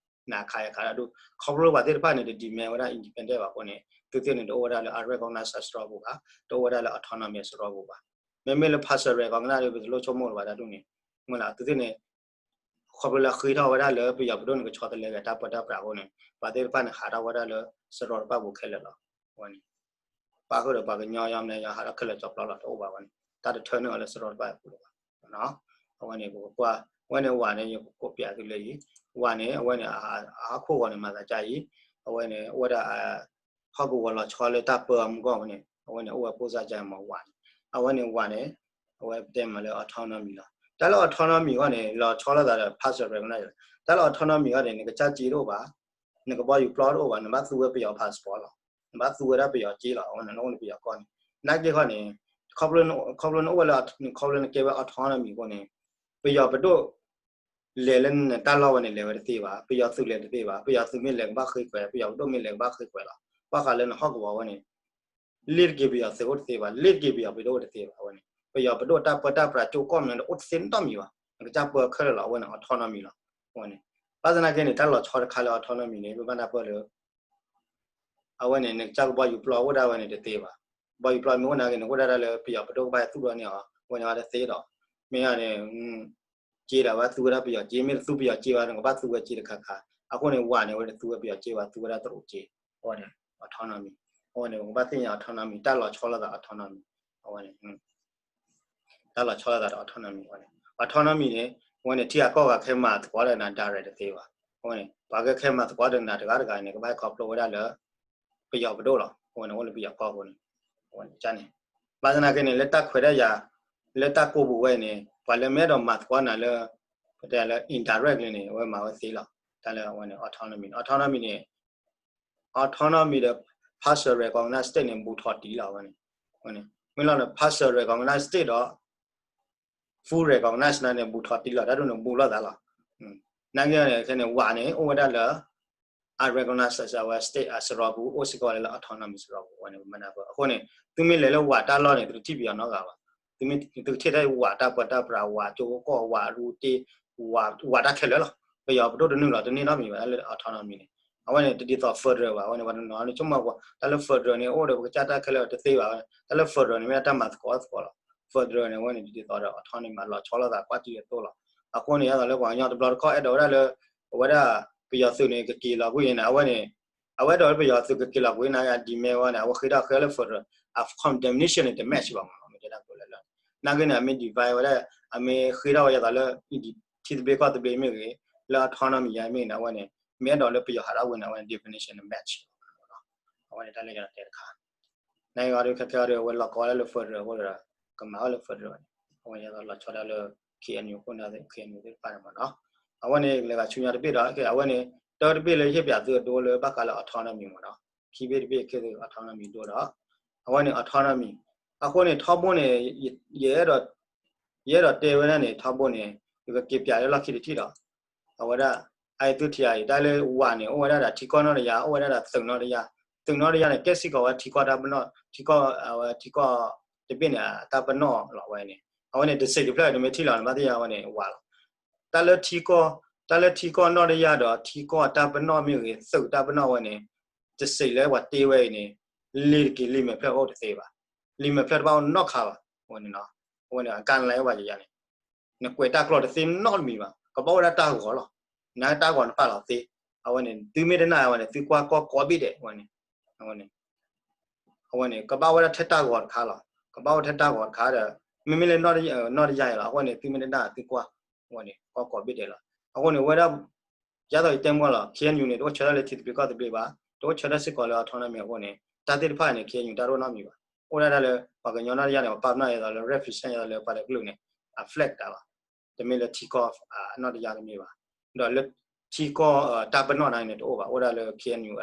နးခါယခါတၢ်ဒူၣ် ခီဖျိပှၤသ့ၣ်တဖၣ်န့ၣ် တ demand ဝဲဒၣ် independent ဘၣ်အဃိန့ၣ် သုသ့ၣ်န့ၣ် တအိၣ်ဝဲဒၣ်လၢ unrecognized အစရီပူၤဘၣ်, တအိၣ်ဝဲဒၣ်လၢ autonomy အစရီပူၤဘၣ်. မ့မ့ၢ်လၢ partial recognize ဒီး ပတလိၣ်ဆိကမိၣ်လၢၤဘၣ်တၢ်ဒ်န့ၣ်, မ့ၢ်လၢသုသ့ၣ်န့ၣ် ခီဖျိလၢဃ့ထီၣ်ဝဲဒၣ်လၢပယီၤပဒိၣ်န့ၣ် ကဆီတလဲက့ၤတၢ်ပၢတၢ်ပြးအဃိန့ၣ် ပှၤသ့ၣ်တဖၣ်န့ၣ် ဟးထီၣ်ဝဲဒၣ်လၢစရီတဖၣ်ပူၤခဲလၢာ်လီၤ. အဝဲန့ၣ် ပၣ်ဃုာ်ဒီးပှၤကညီယီမနုၤ ယီဟးထီၣ်ခဲလၢာ်ကၠီပျီလီၤ တအိၣ်ဘၣ်ဝဲန့ၣ် တၢ်တထၢနုာ်အီၤလၢစရီတဖၣ်အပူၤလၢၤဘၣ်. အဝဲန့ၣ် ပကကွၢ် အဝဲန့ၣ်ဝးန့ၣ် ယကကိးပျးသုလၢအံၤ, ဝးန့ၣ် အဝဲန့ၣ် အဟးခိၣ်ဂီၤန့ၣ် မၤသးဒ်အံၤ, အဝဲန့ၣ် အိၣ်ဝဲဒၣ် ဟီၣ်ကဝီၤလီၤဆီလၢတၢ်ပၢအမူကီၢ်ဝဲန့ၣ် အဝဲန့ၣ် အိၣ်ဝဲပိၢ်စၢ်ကမၤဝးန့ၣ် အဝဲန့ၣ်ဝးန့ၣ် အဝဲပတဲမးလၢ autonomy လီၤ. တၢ်လၢ autonomy အဂီၢ်န့ၣ် လီၤဆီလိာ်သးဒီး partial recognize တၢ်လၢ autonomy အဂီၢ်န့ၣ် နကစၢ်စ့တအိၣ်ဘၣ်, နကဘီယူၤပျီတအိၣ်ဘၣ်, နဘၣ်သူဝဲပယီၤ passport လီၤ. နဘၣ်သူဝဲဒၣ်ပယီၤစ့လီၤ. အဝဲန့ၣ် နအိၣ်လၢပယီၤကီၢ်န့ၣ် နာ်က့ၢ်ခီန့ၣ် ခီဖျိနအိၣ်ဝဲလၢ ခီဖျိနကဲဝဲ autonomy အဃိန့ၣ် ပယီၤပဒိၣ် လဲၤလၢနတၢ်လီၢ်ဝဲန့ၣ် လဲၤဝဲတသ့ဘၣ်, ပယီၤသုးလဲၤတသ့ဘၣ်, ပယီၤသုးမ့ၢ်လဲၤ ကဘၣ်ဃ့ခွဲး, ပယီၤပဒိၣ်မ့ၢ်လဲၤ ကဘၣ်ဃ့ခွဲးလီၤ. ဘၣ်ဃးလၢနဟီၣ်ကဝီၤဝဲန့ၣ် လ့ၣ်တက့ၤပယီၤသုးအိၣ်တသ့ဘၣ်, လ့ၣ်တက့ၤပယီၤပဒိၣ်အိၣ်တသ့ဘၣ်. အဝဲန့ၣ် ပယီၤပဒိၣ်တၢ်ပၢတၢ်ပြးကၠိကီၢ်မနုၤဒီး အိၣ်တသ့နီတမံၤဘၣ်. နကစၢ်ပၢခဲလၢာ်လီၤ. အဝဲန့ၣ် autonomy လီၤ. အဝဲန့ၣ် ဘၣ်ဆၣ်သနာ်က့န့ၣ် တၢ်လီၤဆီတခါလၢ autonomy န့ၣ် ပဘၣ်နၢ်ပၢၢ်လၢ အဝဲန့ၣ် နကစၢ်ကဘီယူၤပျီအိၣ်ဒၣ်ဝဲန့ၣ်တသ့ဘၣ်. ကဘီယူၤပျီမ့ၢ်အိၣ်နာ်က့န့ၣ် အိၣ်ဒၣ်တၢ်လၢပယီၤပဒိၣ်ကဘၣ်သူၣ်ထီၣ်န့ၢ်အီၤ အဝဲန့ၣ်အီၤတသ့ဒီး မ့ၢ်န့ၣ် စ့ဒီးဝဲသူဝဲဒၣ်ပယီၤစ့, မ့ၢ်တသူပယီၤစ့ဘၣ် နကဘၣ်သူဝဲစ့တခါခါ. အဃိန့ၣ် ဝးန့ၣ် အဝဲတသူဝဲပယီၤစ့ဘၣ် သူဝဲဒၣ်တရူးစ့. အဝဲန့ၣ် autonomy. အဝဲန့ၣ် ပကဘၣ်သ့ၣ်ညါ autonomy တၢ်လီၤဆီလိာ်သး autonomy အဝဲန့ၣ် တၢ်လီၤဆီလိာ်သးဒီး autonomy အဝဲန့ၣ် autonomy န့ၣ် အဝဲန့ၣ် ထံဂၤကီၢ်ဂၤခဲမၤသကိးဒီးနၤ direct တသ့ဘၣ်. အဝဲန့ၣ် ပှၤကခဲမၤသကိးဒီးနၤတဂၤတဂၤန့ၣ် ကဘၣ်ဟဲခီဖျိဝဲဒၣ်လၢ ပယီၤပဒိၣ်လီၤ. အဝဲန့ၣ် အိၣ်လၢပယီၤကီၢ်အဃိန့ၣ် အဝဲန့ၣ်န့ၣ် ဘၣ်ဆၣ်သနာ်က့န့ၣ် လၢတၢ်ခွဲးတၢ်ယာ် လၢတၢ်ကိးပူၤဝဲအံၤန့ၣ် ပှၤလၢမ့ၢ်အဲၣ်ဒိးမၤသကိးနၤလၢ ပတဲလၢ indirectly န့ၣ် အဝဲမၤဝဲသ့လီၤ. တၢ်လၢအဝဲန့ၣ် autonomy န့ၣ် autonomy န့ၣ် autonomy ဒီး partial recognize state န့ၣ် ဘူးထီၣ်တံၢ်လီၤ. အဝဲန့ၣ် မ့ၢ်လီၤန့ၣ် partial recognize state ဒီး full recognize န့ၣ် ဘူးထီၣ်တံၢ်လီၤ. တၢ်ဒ်န့ၣ် ဘူးလိာ်သးလီၤ. နာ်က့န့ၣ် ခဲန့ၣ် ဝးန့ၣ် အိၣ်ဝဲဒၣ်လၢ unrecognized အဝဲ state အစရီပူၤ အိၣ်စ့ၢ်ကီးလၢ autonomy စရီပူၤ အဝဲန့ၣ် ပမၤနၢ်ပၢၢ်. အဃိန့ၣ် သုမ့ၢ်လဲၤလၢဝးတၢ်လီၢ်န့ၣ် သုတထံၣ်ပယီၤနီတဂၤဘၣ်. သုမ့ၢ် သုကထံၣ်တၢ်ဝးတၢ်ပၢတၢ်ပြး ဝးကၠိကီၢ် ဝးရူတ့ ဝးတၢ်ခဲလၢာ်လီၤ. ပယီၤပဒိၣ်တနုာ်လီၤ တန့ၢ်နီတမံၤဘၣ် တၢ်လၢ autonomy န့ၣ် အဝဲန့ၣ် တဒ်သိး federal ဘၣ်. အဝဲန့ၣ် ပှၤတနီၤန့ၣ် ဆိကမိၣ်ကွၢ် တၢ်လၢ federal န့ၣ် အိၣ်ဒီးပကစၢ်တၢ်ခဲလၢာ်တသ့ဘၣ်. တၢ်လၢ federal န့ၣ် မ့ၢ်ဒၣ်တၢ်မၤသကိးသကိးလီၤ. federal န့ၣ် အဝဲန့ၣ် တဒ်သိးဒီး autonomy မး လီၤဆီလိာ်သးကွၢ်ထံအသိးလီၤ. အဃိန့ၣ် ယသးလၢပှၤကညီတဘျီတခီၣ်အဲၣ်ဒိးဝဲဒၣ်လၢ အဝဲဒၣ် ပယီၤသုးန့ၣ် ကက့ၤလီၤကွံာ်န့ၣ် အဝဲန့ၣ် အဝဲအဲၣ်ဒိးလၢပယီၤသုးကက့ၤလီၤကွံာ်န့ၣ် အဒံးမဲဝဲန့ၣ် အဝဲဃ့ထီၣ်ဃ့လၢ federal အ condemnation န့ၣ် တ match ဘၣ်မး မ့ၢ်တဲတၢ်ကလၢလၢ နာ်က့န့ၣ် အမ့ၢ် divide ဝဲဒၣ် အမ့ၢ်ဃ့ထီၣ်ဝဲယသးလၢ ထံသဘျ့ကီၢ်သဘျ့မ့ၢ်ဂ့ၤ လၢ autonomy ယါမ့ၢ်ဂ့ၤန့ၣ် အဝဲန့ၣ် မ့ၢ်အဲၣ်ဒိးလၢပယီၤဟးထီၣ်ဝဲန့ၣ် အဝဲန့ၣ် definition န့ၣ် match အဝဲန့ၣ် တၢ်လၢယတဲတခါ နာ်က့အီၤဒီး ခဲခဲအီၤဒီး အဝဲလီၤကီဝဲဒၣ်လၢ federal အဃိဒီး ကမၤဝဲလၢ federal န့ၣ် အဝဲန့ၣ်လီၤဆီဒၣ်လၢ KNU အဃိန့ၣ် KNU သ့ၣ်တဖၣ်န့ၣ်မးနီၤ အဝဲန့ၣ် လဲၤဂၤဆူညါတဘ့ၣ်ဒီး အဝဲန့ၣ် တၢ်တဘ့ၣ်လၢယဟ့ၣ်ပၠးသုအဒိလၢဘၣ်ဃးလၢ autonomy မးနီၤ ခံဘ့ၣ်တဘ့ၣ်ခဲသု autonomy ဒိဒီး အဝဲန့ၣ် autonomy အဃိန့ၣ် ထီဘိန့ၣ် ယအဲၣ်ဒိး ယအဲၣ်ဒိးတဲဝဲဒၣ်န့ၣ် ထီဘိန့ၣ် ယကက့ၤပၠးလၢလီၢ်ခံတထံၣ်ဒီး အဝဲဒၣ် အသုထံၣ်အံၤ တၢ်လၢဝးန့ၣ် အိၣ်ဝဲဒၣ်ဒီးထံကီၢ်နီၢ်တယၢ် အိၣ်ဝဲဒၣ်ဒီးသုးနီၢ်တယၢ် သုးနီၢ်တယၢ်န့ၣ် ကဲစ့ၢ်ကီးဝဲထံကီၢ်တၢ်ပနီၣ် ထံကီၢ် အဝဲထံကီၢ်တဘ့ၣ်န့ၣ် တၢ်ပနီၣ်လီၤဝဲန့ၣ် အဝဲန့ၣ် တစ့းတဖျၢၣ် နမ့ၢ်ထံၣ်လီၤ နဘၣ်သ့ၣ်ညါဝဲန့ၣ် ဝးလီၤ တၢ်လၢထံကီၢ် တၢ်လၢထံကီၢ်နီၢ်တယၢ်ဒီး ထံကီၢ်တၢ်ပနီၣ်မ့ၢ်ဂ့ၤ သုးတၢ်ပနီၣ်ဝဲန့ၣ် တစ့းလၢပှၤတ့ဝဲအံၤန့ၣ် လံာ်တက့ၤလံာ်မဲာ်ဖျၢၣ်အိၣ်တသ့ဘၣ်. လံာ်မဲာ်ဖျၢၣ်တဘၣ်အိၣ်နီတခါဘၣ် အဝဲန့ၣ် အဝဲန့ၣ် အကါနလၢဝဲယၤန့ၣ် နကွဲးတၢ်ကျိာ်တသ့နီတမံၤဘၣ် ကဘၣ်အိၣ်ဝဲဒၣ်တၢ်ဂီၤလီၤ နတၢ်ဂီၤနပာ်လီၤသ့ အဝဲန့ၣ် သုမ့ၢ်တနာ်ဝဲန့ၣ် သုကွၢ်ကီၢ်ကိးဘ့ၣ်ဒဲး အဝဲန့ၣ် အဝဲန့ၣ် အဝဲန့ၣ် ကဘၣ်ဝဲဒၣ်ထဲတၢ်ဂီၤတခါလီၤ ကဘၣ်ဝဲထဲတၢ်ဂီၤတခါဒီး မ့မ့ၢ်လၢ နီၢ်တယၢ်အံၤလီၤ အဃိန့ၣ် သုမ့ၢ်တနာ်သုကွၢ် အဝဲန့ၣ် ကီၢ်ကိးဘ့ၣ်ဒဲးလီၤ အဃိန့ၣ် ဝဲဒၣ် ဒ်သိးယတဲမ့ၢ်လီၤ KNU န့ၣ် တအိၣ်ဆၢထၢၣ်လၢထံသဘျ့ကီၢ်သဘျ့ဘၣ် တအိၣ်ဆၢထၢၣ်စ့ၢ်ကီးလၢ autonomy အဃိန့ၣ် တၢ်သ့ၣ်တဖၣ်န့ၣ် KNU တၢ်တအိၣ်နီတမံၤဘၣ် အိၣ်ဒၣ်တၢ်လၢ ပှၤကညီနီၢ်တယၢ်န့ၣ် ပာ်ပနီၣ်ယသးလၢ represent ယသးလၢပှၤတကလုာ်န့ၣ် အ flag တၢ်လီၤ တမ့ၢ်လၢထံကီၢ်နီၢ်တယၢ်တမ့ၢ်ဘၣ် ဒီးလၢထံကီၢ်တၢ်ပနီၣ်န့ၣ်တအိၣ်ဘၣ် အိၣ်ဒၣ်လၢ KNU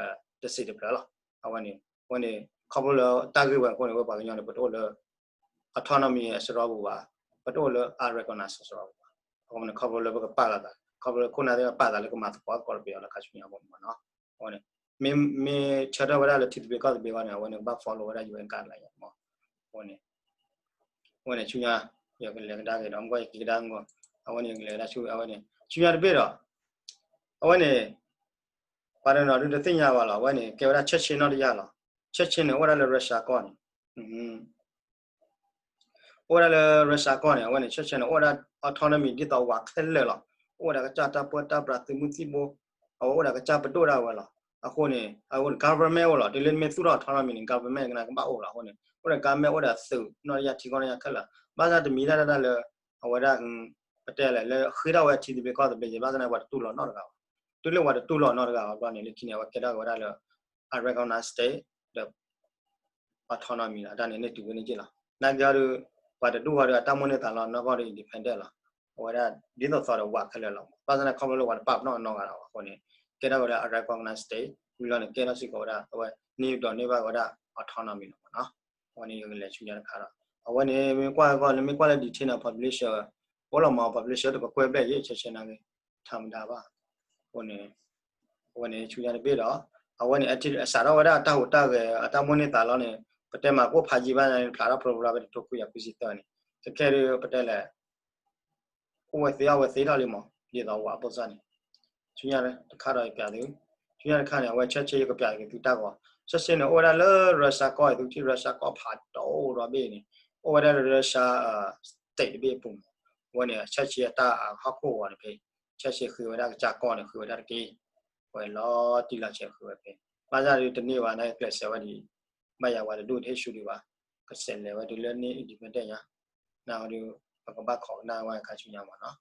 တစ့းတဖျၢၣ်လီၤ အဝဲန့ၣ် အဝဲန့ၣ် ခီဖျိလၢတၢ်ဂ့ၢ်ဝဲအဃိန့ၣ် ဝဲပှၤကညီန့ၣ် ပတအိၣ်လၢ autonomy အစရီပူၤဘၣ် ပတအိၣ်လၢ unrecognized အစရီပူၤဘၣ် အဃိန့ၣ် ခီဖျိလၢပကပာ်လီၤသး ခီဖျိလၢခိၣ်နၢ်သ့ၣ်တဖၣ်ပာ်သးလၢကမၤသကိးသကိးဒီးပယီၤလၢခါဆူညါအဃိန့ၣ်မးနီၤ အဝဲန့ၣ် မ့ၢ် မ့ၢ်ဆၢထၢၣ်ဝဲဒၣ်လၢထံသဘျ့ကီၢ်သဘျ့ဘၣ်န့ၣ် အဝဲန့ၣ်ကဘၣ် follow ဝဲဒၣ် UN guideline မး အဝဲန့ၣ် အဝဲန့ၣ်ဆူညါ ယကလဲၤကဒါက့ၤဒီး မ့ၢ်ကီၢ်ယက့ၤကဒါမ့ၢ် အဝဲန့ၣ်ယကလဲၤကဒါဆူ အဝဲန့ၣ် ဆူညါတဘ့ၣ်ဒီး အဝဲန့ၣ် ပှၤတနီၤဒုးတသ့ၣ်ညါဘၣ်လီၤ အဝဲန့ၣ် ကဲဝဲဒၣ် Chechen နီၢ်တယၢ်လီၤ Chechen န့ၣ် အိၣ်ဝဲဒၣ်လၢ Russia ကီၢ်န့ၣ် အိၣ်ဝဲဒၣ်လၢ Russia ကီၢ်န့ၣ် အဝဲန့ၣ် Chechen န့ၣ် အိၣ်ဝဲဒၣ် autonomy ဒ်သိးဝးခဲလၢာ်လီၤ အိၣ်ဝဲဒၣ်ကစၢ်တၢ်ပၢတၢ်ပြးသုးမုၢ်သံၣ်ဘိ အဝဲအိၣ်ဒၣ်ကစၢ်ပဒိၣ်ဒၣ်ဝဲလီၤ အဃိန့ၣ် အဝဲ government အိၣ်လီၤ တုၤလၢနမ့ၢ်သူၣ်ထီၣ် autonomy န့ၣ် government ကနၣ်ကဘၣ်အိၣ်လီၤ အဃိန့ၣ် အိၣ်ဒီး government အိၣ်ဒီးသုးနီၢ်တယၢ်ထံကီၢ်နီၢ်တယၢ်ခဲလၢာ် ဘၣ်ဆၣ်တမံၤဒၣ်ဒၣ်လၢ အဝဲဒၣ် ပတဲလဲၣ် လၢဃ့ထီၣ်ဝဲထံသဘျ့ကီၢ်သဘျ့ ဘၣ်ဆၣ်န့ၣ် ပှၤတတူၢ်လိာ်နီတဂၤဘၣ် တုၤလၢပှၤတတူၢ်လိာ်နီတဂၤအဘျီန့ၣ် လၢခံန့ၣ် အဝဲကဲထီၣ်က့ၤဝဲဒၣ်လၢ unrecognized state ဒီး autonomy လီၤ. တၢ်န့ၣ်န့ၢ်တုၤဝဲန့ၣ်က့လီၤ. နာ်က့အီၤဒီး ပှၤတဒူၣ်အီၤဒီး အတၢ်မိၣ်န့ၢ်သးလီနီၢ်ကီၢ်ဒီး independent လီၤ. အဝဲဒၣ်ဒ်သိးသိးဒီးဝးခဲလၢာ်လီၤ. ဘၣ်ဆၣ်န့ၣ် ခီဖျိလၢပှၤတပာ်ပနီၣ်နီတဂၤလီၤ. အဃိန့ၣ် ကဲထီၣ်ဝဲဒၣ် unrecognized state ဝံၤလီၤန့ၣ် ကဲထီၣ်စ့ၢ်ကီးဝဲဒၣ် အဝဲန့ၢ်ဒိးန့ၢ်ဘၣ်ဝဲဒၣ် autonomy လီၤမ့ၢ်နီၤ. အဝဲန့ၣ်ယကလဲၤဆူညါတခါဒီး အဝဲန့ၣ်မ့ၢ်ကွၢ်ကီၢ်လၢမ့ၢ်ကွၢ်လၢ detail န့ၣ် population အိၣ်လီၤမ့ၢ် population တကကွဲၢ်ဘျဲၣ်ယဲၢ်ဆဲဆဲနာ်က့ ထမဒါဘၣ်. အဃိန့ၣ် အဝဲန့ၣ်ဆူညါတဘ့ၣ်ဒီး အဝဲန့ၣ် အစးထီၣ်ဝဲဒၣ်အတၢ်ဟူးတၢ်ဂဲၤ အတၢ်မိၣ်န့ၢ်သးလီန့ၣ် ပတဲမးကအိၣ်ဖးယံာ်ဘၣ်န့ၣ် ဖျးထီၣ်ဖျိဖျါဖဲတထိခွံကယၤခွံဆံသၢန့ၣ် တခဲဒုးပတဲလဲၣ် အိၣ်ဝဲသ့အီၣ်ဝဲသ့ထီၣ်လံမး ဒ်သိးဝဲအပိၢ်စၢ်န့ၣ် ဆူညါတခါဒီးယပျးသု ဆူညါတခါန့ၣ် အဝဲ church ယကပျးက့ၤသုတၢ်ဂီၤ church န့ၣ် အိၣ်ဝဲဒၣ်လၢ Russia ကီၢ် သုထံၣ် Russia ကီၢ်ဖးဒိၣ်ဒီဘ့ၣ်န့ၣ် အိၣ်ဝဲဒၣ်လၢ Russia state တဘ့ၣ်အပူၤမး အဝဲန့ၣ် church အတၢ်ဟီၣ်ခိၣ်ဂီၤန့ၣ်ဖဲ church ဃ့ဝဲဒၣ်ကစၢ်ကီၢ်န့ၣ် ဃ့ဝဲဒၣ်တက့ၢ် ဝဲလီၤတံၢ်လီၤဆဲးဃ့ဝဲဖဲ ဘၣ်ဆၣ်ဒုးတန့ၢ်ဘၣ် နာ်က့ကျဲးစၢးဝဲဒ် ဘၣ်ယၤဝဲတဒူၣ်တဟ့ၣ်ဆူဒံးဘၣ် ကဆဲးလဲၤဝဲဒုးလၢန့ၣ် independent ညါ နာ်က့ဒုး ပကဘၣ်ခိးကနၣ်ဝဲခါဆူညါမးနီၤ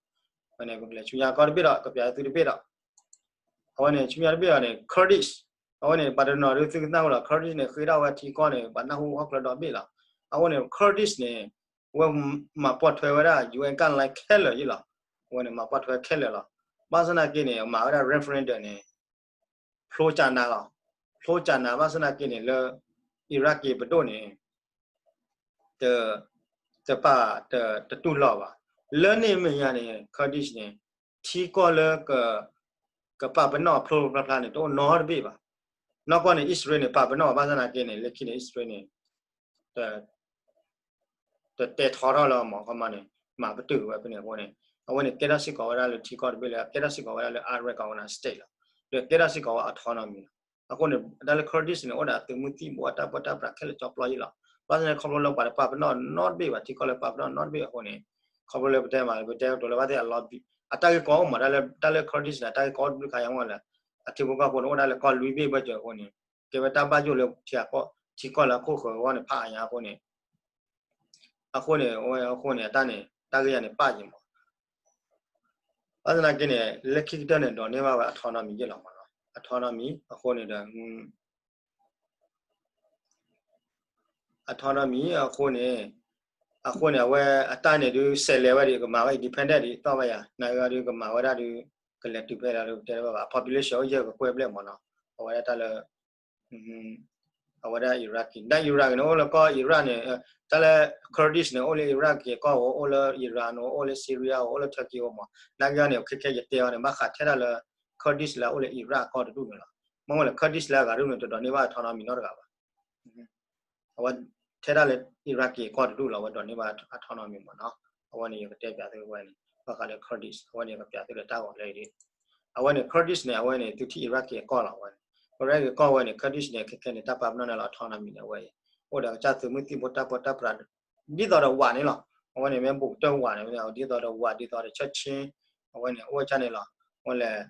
အဝဲန့ၣ် ပကလဲၤဆူညါကီၢ်တဘ့ၣ်ဒီး ကပျးသုတဘ့ၣ်ဒီး အဝဲန့ၣ် ဆူညါတဘ့ၣ်ဒီးန့ၣ် Kurdish အဝဲန့ၣ် ပှၤတနီၤဒုးသုကနၣ်ဝဲလီၤ Kurdish န့ၣ် ဃ့ဒၣ်ဝဲထံကီၢ်န့ၣ် ပှၤနၢ်ဟူဟီၣ်ကျၢဒီဘ့ၣ်လီၤ အဝဲန့ၣ် Kurdish န့ၣ် အဝဲမၤပိာ်ထွဲဝဲဒၣ် UN guideline ခဲလၢာ်ယ့ၣ်လီၤ အဝဲန့ၣ် မၤပိာ်ထွဲခဲလၢာ်လီၤ ဘၣ်ဆၣ်သနာ်က့န့ၣ် မၤဝဲဒၣ် referendum န့ၣ် ဖျိကနၤလီၤ ဖျိကနၤ ဘၣ်ဆၣ်သနာ်က့န့ၣ် လၢ Iraqi ပဒိၣ်န့ၣ် တပာ် တတူၢ်လိာ်ဘၣ် လၢန့ၣ်အမဲာ်ညါန့ၣ် Kurdish န့ၣ် ထံကီၢ်လၢ ကပာ်ပနီၣ်ဖျိဖျါဖျါန့ၣ် တအိၣ်နီတဘ့ၣ်ဘၣ် နီၢ်ကီၢ်န့ၣ် အံၣ်စရ့လးန့ၣ် ပာ်ပနီၣ် ဘၣ်ဆၣ်သနာ်က့န့ၣ် လၢခံန့ၣ် အံၣ်စရ့လးန့ၣ် တတဲထီထီၣ်လၢမၤကမၣ်န့ၣ် မၤပတုာ်ဝဲဖဲန့ၣ်အဃိန့ၣ် အဝဲန့ၣ်ကဲထီၣ်စ့ၢ်ကီးဝဲဒၣ်လၢထံကီၢ်တဘ့ၣ်လၢ ကဲထီၣ်စ့ၢ်ကီးဝဲဒၣ်လၢ unrecognized state လီၤ ဒီးကဲထီၣ်စ့ၢ်ကီးဝဲ autonomy လီၤ အဃိန့ၣ် တၢ်လၢ Kurdish န့ၣ် အိၣ်ဒီးအသုးမုၢ်သံၣ်ဘိ အတၢ်ပၢတၢ်ပြးခဲလၢာ်ကၠီပျီယ့ၣ်လီၤ ဘၣ်ဆၣ်န့ၣ် ခီဖျိလၢပှၤတပာ်ပနီၣ်နီတဘ့ၣ်ဘၣ် ထံကီၢ်လၢပာ်ပနီၣ်နီတဘ့ၣ်အဃိန့ၣ် ခီဖျိလၢပတဲမး ပတဲကတိၤလၢဘၣ်သ့ၣ်အလီၤဘံး အတၢ်ဂ့ၢ်ကီအိၣ်မး တၢ်လၢ Kurdish န့ၣ် တၢ်ဂ့ၢ်ကီအိၣ်တဘျုးခါယါမ့ၢ်လၢ အထံဖိကီၢ်ဖိန့ၣ် အိၣ်ဒၣ်လၢကီၢ်လွံၢ်ဘ့ၣ်ဘၢၣ်စၢၤအဃိန့ၣ် ကဲဝဲတၢ်ဘၣ်ယိၣ်လၢထံကီၢ် ထံကီၢ်လၢအခိၣ်ဃၢၤအဂီၢ်န့ၣ် ဖးအါညါအဃိန့ၣ် အဃိန့ၣ် အဝဲအဃိန့ၣ် အတၢ်န့ၣ် တၢ်ဂ့ၢ်ယါန့ၣ် ပာ်ယံၤမး ဘၣ်ဆၣ်သနာ်က့န့ၣ် လၢခံကတၢၢ်န့ၣ် ဒိးန့ၢ်ဘၣ်ဝဲ autonomy ယ့ၣ်လီၤမးနီၤ autonomy အဃိန့ၣ်ဒီး autonomy အဃိန့ၣ် အဃိန့ၣ် အဝဲအတၢ်န့ၣ်ဒုး ဆဲးလဲၤဝဲဒၣ် ကမၤဝဲ independent ဒ်သိးဘၣ်ယၤ နာ်က့ဒုး ကမၤဝဲဒၣ်ဒုး ကလဲၤတုၤဖဲလဲၣ်ဒုး ပတဲတဘၣ်ဘၣ် အ population အိၣ်ယဲၢ်ကကွဲၢ်ဘျဲၣ်မးနီၤ အဝဲဒၣ်တၢ်လၢ အဝဲဒၣ် Iraqi ဒၣ် Iraq န့ၣ် အိၣ်လၢကီၢ် Iraq န့ၣ် တၢ်လၢ Kurdish န့ၣ် အိၣ်လၢ Iraq ကီၢ်ဧိၤ အိၣ်လၢ Iran ဧိၤ အိၣ်လၢ Syria ဧိၤ အိၣ်လၢ Turkey ဧိၤမး နာ်က့န့ၣ် ခဲခဲယတဲအီၤန့ၣ် ဘၣ်ဃးထဲဒၣ်လၢ Kurdish လၢအအိၣ်လၢ Iraq ကီၢ်တဒူၣ်န့ၣ်လီၤ မ့ၢ်အိၣ်လၢ Kurdish လၢအဂၤဒူၣ်န့ၣ် တဒိးန့ၢ်ဘၣ် autonomy နီတဂၤဘၣ် အဝဲထဲဒၣ်လၢ Iraqi ကီၢ်တဒူၣ်လီၤ အဝဲဒိးန့ၢ်ဘၣ် autonomy မးနီၤ အဝဲန့ၣ် ယကတဲပၠးသုဝဲန့ၣ် ဘၣ်ဃးလၢ Kurdish အဝဲန့ၣ် ယကပၠးသုလၢတၢ်ဂီၤလၢအံၤ အဝဲန့ၣ် Kurdish န့ၣ် အဝဲန့ၣ် သုထံၣ် Iraqi အကီၢ်လီၤ အဝဲန့ၣ် Iraqi ကီၢ်ဝဲန့ၣ် Kurdish န့ၣ် ခဲခဲန့ၣ် တၢ်ပာ်ပနီၣ်န့ၣ်လီၤ autonomy န့ၣ် အဝဲအံၤ အိၣ်ဒီးကစၢ်သုးမုၢ်သံၣ်ဘိတၢ်ပၢတၢ်ပြး ဒ်သိးဒီးဝးန့ၣ်လီၤ အဝဲန့ၣ် မ့ၢ်ဘူးကတၢၢ်ဝးန့ၣ် ဒ်သိးဒီးဝး ဒ်သိးဒီး ဆၢဆ့ အဝဲန့ၣ် အိၣ်ဝဲဒၣ်န့ၣ်လီၤ အဝဲလဲၣ်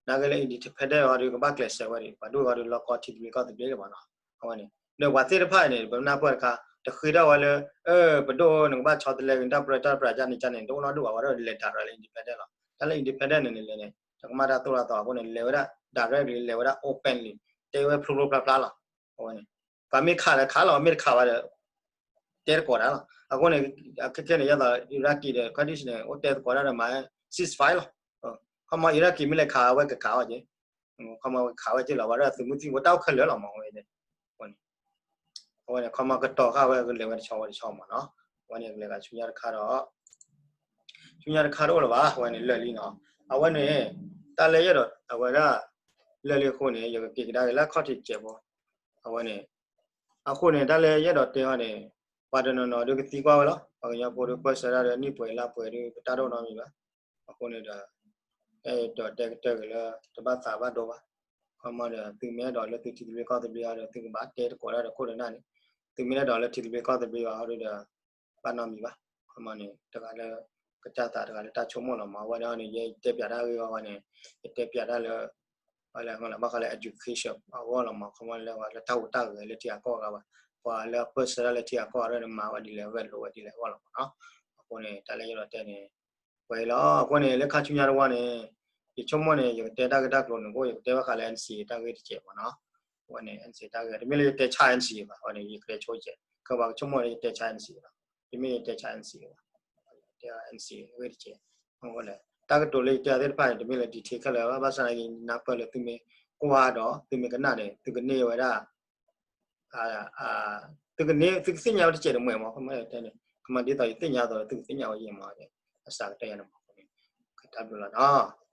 နာ်က့လၢ independent အီၤဒုး ကဘၣ်ကျဲးစၢးဝဲဒၣ် ပှၤဒိၣ်အီၤဒုး လီၢ်ကီထံသဘျ့ကီၢ်သဘျ့လၢၤဘၣ်နီၤ အဝဲန့ၣ် ဒီးပှၤသ့ၣ်တဖၣ်န့ၣ် ပနၢ်ပၢၢ်တခါ တဃ့ထီၣ်ဝဲလၢ ပဒိၣ် နကဘၣ်ဆီတလဲက့ၤနတၢ်ပၢတၢ်ပြးကန့ၣ်ကန့ၣ် တအိၣ်နီတဒူၣ်ဘၣ် ဝဲဒၣ်လဲၤ direct လၢ independent လီၤ တၢ်လၢ independent န့ၣ်န့ၣ်လဲၣ်န့ၣ် တကမၣ်တၢ်သိၣ်တၢ်သီအဃိန့ၣ် လဲၤဝဲဒၣ် direct လံ လဲၤဝဲဒၣ် openly တဲဝဲဖျိဖျိဖျါဖျါလီၤ အဝဲန့ၣ် ပှၤမ့ၢ်ခးဒီးခးလီၤ မ့ၢ်တခးဘၣ်ဒီး တဲသကိးတၢ်လီၤ အဃိန့ၣ် ခဲခဲန့ၣ် ယသး Iraqi ဒီး Kurdish န့ၣ် အိၣ်တဲသကိးတၢ်ဒီးမၤ ceasefire လီၤ ခီမီ Iraqi မ့ၢ်လဲၤခးဝဲကခးအီၤက့ၤ ခီမီခးဝဲက့ၤလီၤ ဝဲဒၣ်သုးမုၢ်သံၣ်ဘိတၢ်အိၣ်ခဲလၢာ်လီၤမး အဝဲန့ၣ် အဝဲန့ၣ် ခီမီကတီၤဃာ်ဝဲကလဲၤဝဲတဆီဝဲတဆီမးနီၤ အဝဲန့ၣ်ကလဲၤဂၤဆူညါတခါဒီး ဆူညါတခါတအိၣ်လၢၤဘၣ် အဝဲန့ၣ်လၢာ်လံနီၤ အဝဲန့ၣ် တၢ်လၢယအဲၣ်ဒိး အဝဲဒၣ် လၢာ်လံအဃိန့ၣ် ယကက့ၤကဒါက့ၤလၢအခီၣ်ထံးစဲးဖိ အဝဲန့ၣ် အဃိန့ၣ် တၢ်လၢယအဲၣ်ဒိးတဲအီၤန့ၣ် ပှၤတနီၤနီၤဒုးကသံကွၢ်ဝဲလီၤ ပှၤကညီဖိဒုးကွဲးစၢၤတၢ်ဒီးနံၣ်ပှဲၤလါပှဲၤဒုး ပတၢ်တအိၣ်နီတမံၤဘၣ် အဃိန့ၣ်ဒီး အဲၣ်ဒိးတဲကတၢၢ်က့ၤလၢ တဘၣ်သးဘၣ်ဒိဘၣ် ခီမီဒီး သုမ့ၢ်အဲၣ်ဒိးလၢသုထံသဘျ့ကီၢ်သဘျ့အီၤဒီး သုကဘၣ်တဲသကိးတၢ်ဒီးခိၣ်ဒီးနၢ်န့ၣ် သုမ့ၢ်အဲၣ်ဒိးလၢထံသဘျ့ကီၢ်သဘျ့အီၤဒီး ဘၣ်နီတမံၤဘၣ် ခီမီန့ၣ် တဂၤလၢ ကစၢ်သးတဂၤလၢတၢ်ဆိကမိၣ်လီၤမး အဝဲဒၣ်န့ၣ် ယတဲပၠးတၢ်ဂ့ၢ်အဂီၢ်န့ၣ် ယတဲပၠးတၢ်လၢ ဘၣ်ဃးလၢ education အဂီၢ်လီၤမး ခီမီလၢ လၢတၢ်ဟူးတၢ်ဂဲၤလၢထံဂၤကီၢ်ဂၤဘၣ် ပှၤလၢအပၢၢ်ဆၢတၢ်လၢထံဂၤကီၢ်ဂၤဒီး မၤဝဲဒ်လဲၣ် ဂဲၤလိာ်ဝဲဒ်လဲၣ်အဂီၢ်လီၤမးနီၤ အဃိန့ၣ် တၢ်လၢယအဲၣ်ဒိးတဲန့ၣ် ပှဲၤလီၤ အဃိန့ၣ် လၢခါဆူညါတဝီန့ၣ် ယဆိကမိၣ်န့ၣ် ယကတဲတၢ်ဂ့ၢ်တၢ်ကျိၤန့ၣ် အိၣ် ယကတဲဘၣ်ဃးလၢ NCA တၢ်ဂ့ၢ်တကဲးမ့ၢ်နီၤ. အဝဲန့ၣ် NCA တၢ်ဂ့ၢ် တမ့ၢ်လၢယတဲဆါ NCA ဘၣ်, အဝဲန့ၣ် ယကတဲဆိကဲး ကဘၣ်ကဆိကမိၣ်လၢယတဲဆါ NCA လီၤ. တမ့ၢ်ယတဲဆါ NCA ဘၣ်, တဲ NCA အဂ့ၢ်တကဲး. အဃိလဲၣ် တၢ်ကတိၤလၢယတဲသ့ၣ်တဖၣ်န့ၣ် တမ့ၢ်လၢ detail ခဲလၢာ်ဘၣ်, ဘၣ်ဆၣ်သနာ်က့ နၢ်ပၢၢ်လၢသုမ့ၢ်ကွၢ်ဒီး သုမ့ၢ်ကနၣ်န့ၣ် သုကန့ၢ်ဝဲဒၣ် သုကန့ၢ် သုကသ့ၣ်ညါဝဲတကဲးတမှဲာ်မ့ၢ် ကမၤဒ်သိးယသ့ၣ်ညါအသိး သုကသ့ၣ်ညါဝဲယဲမ့ၢ် အစှၤကတၢၢ်ယၤန့ၣ်မ့ၢ် တၢ်ဘျုးလီၤနီၤ.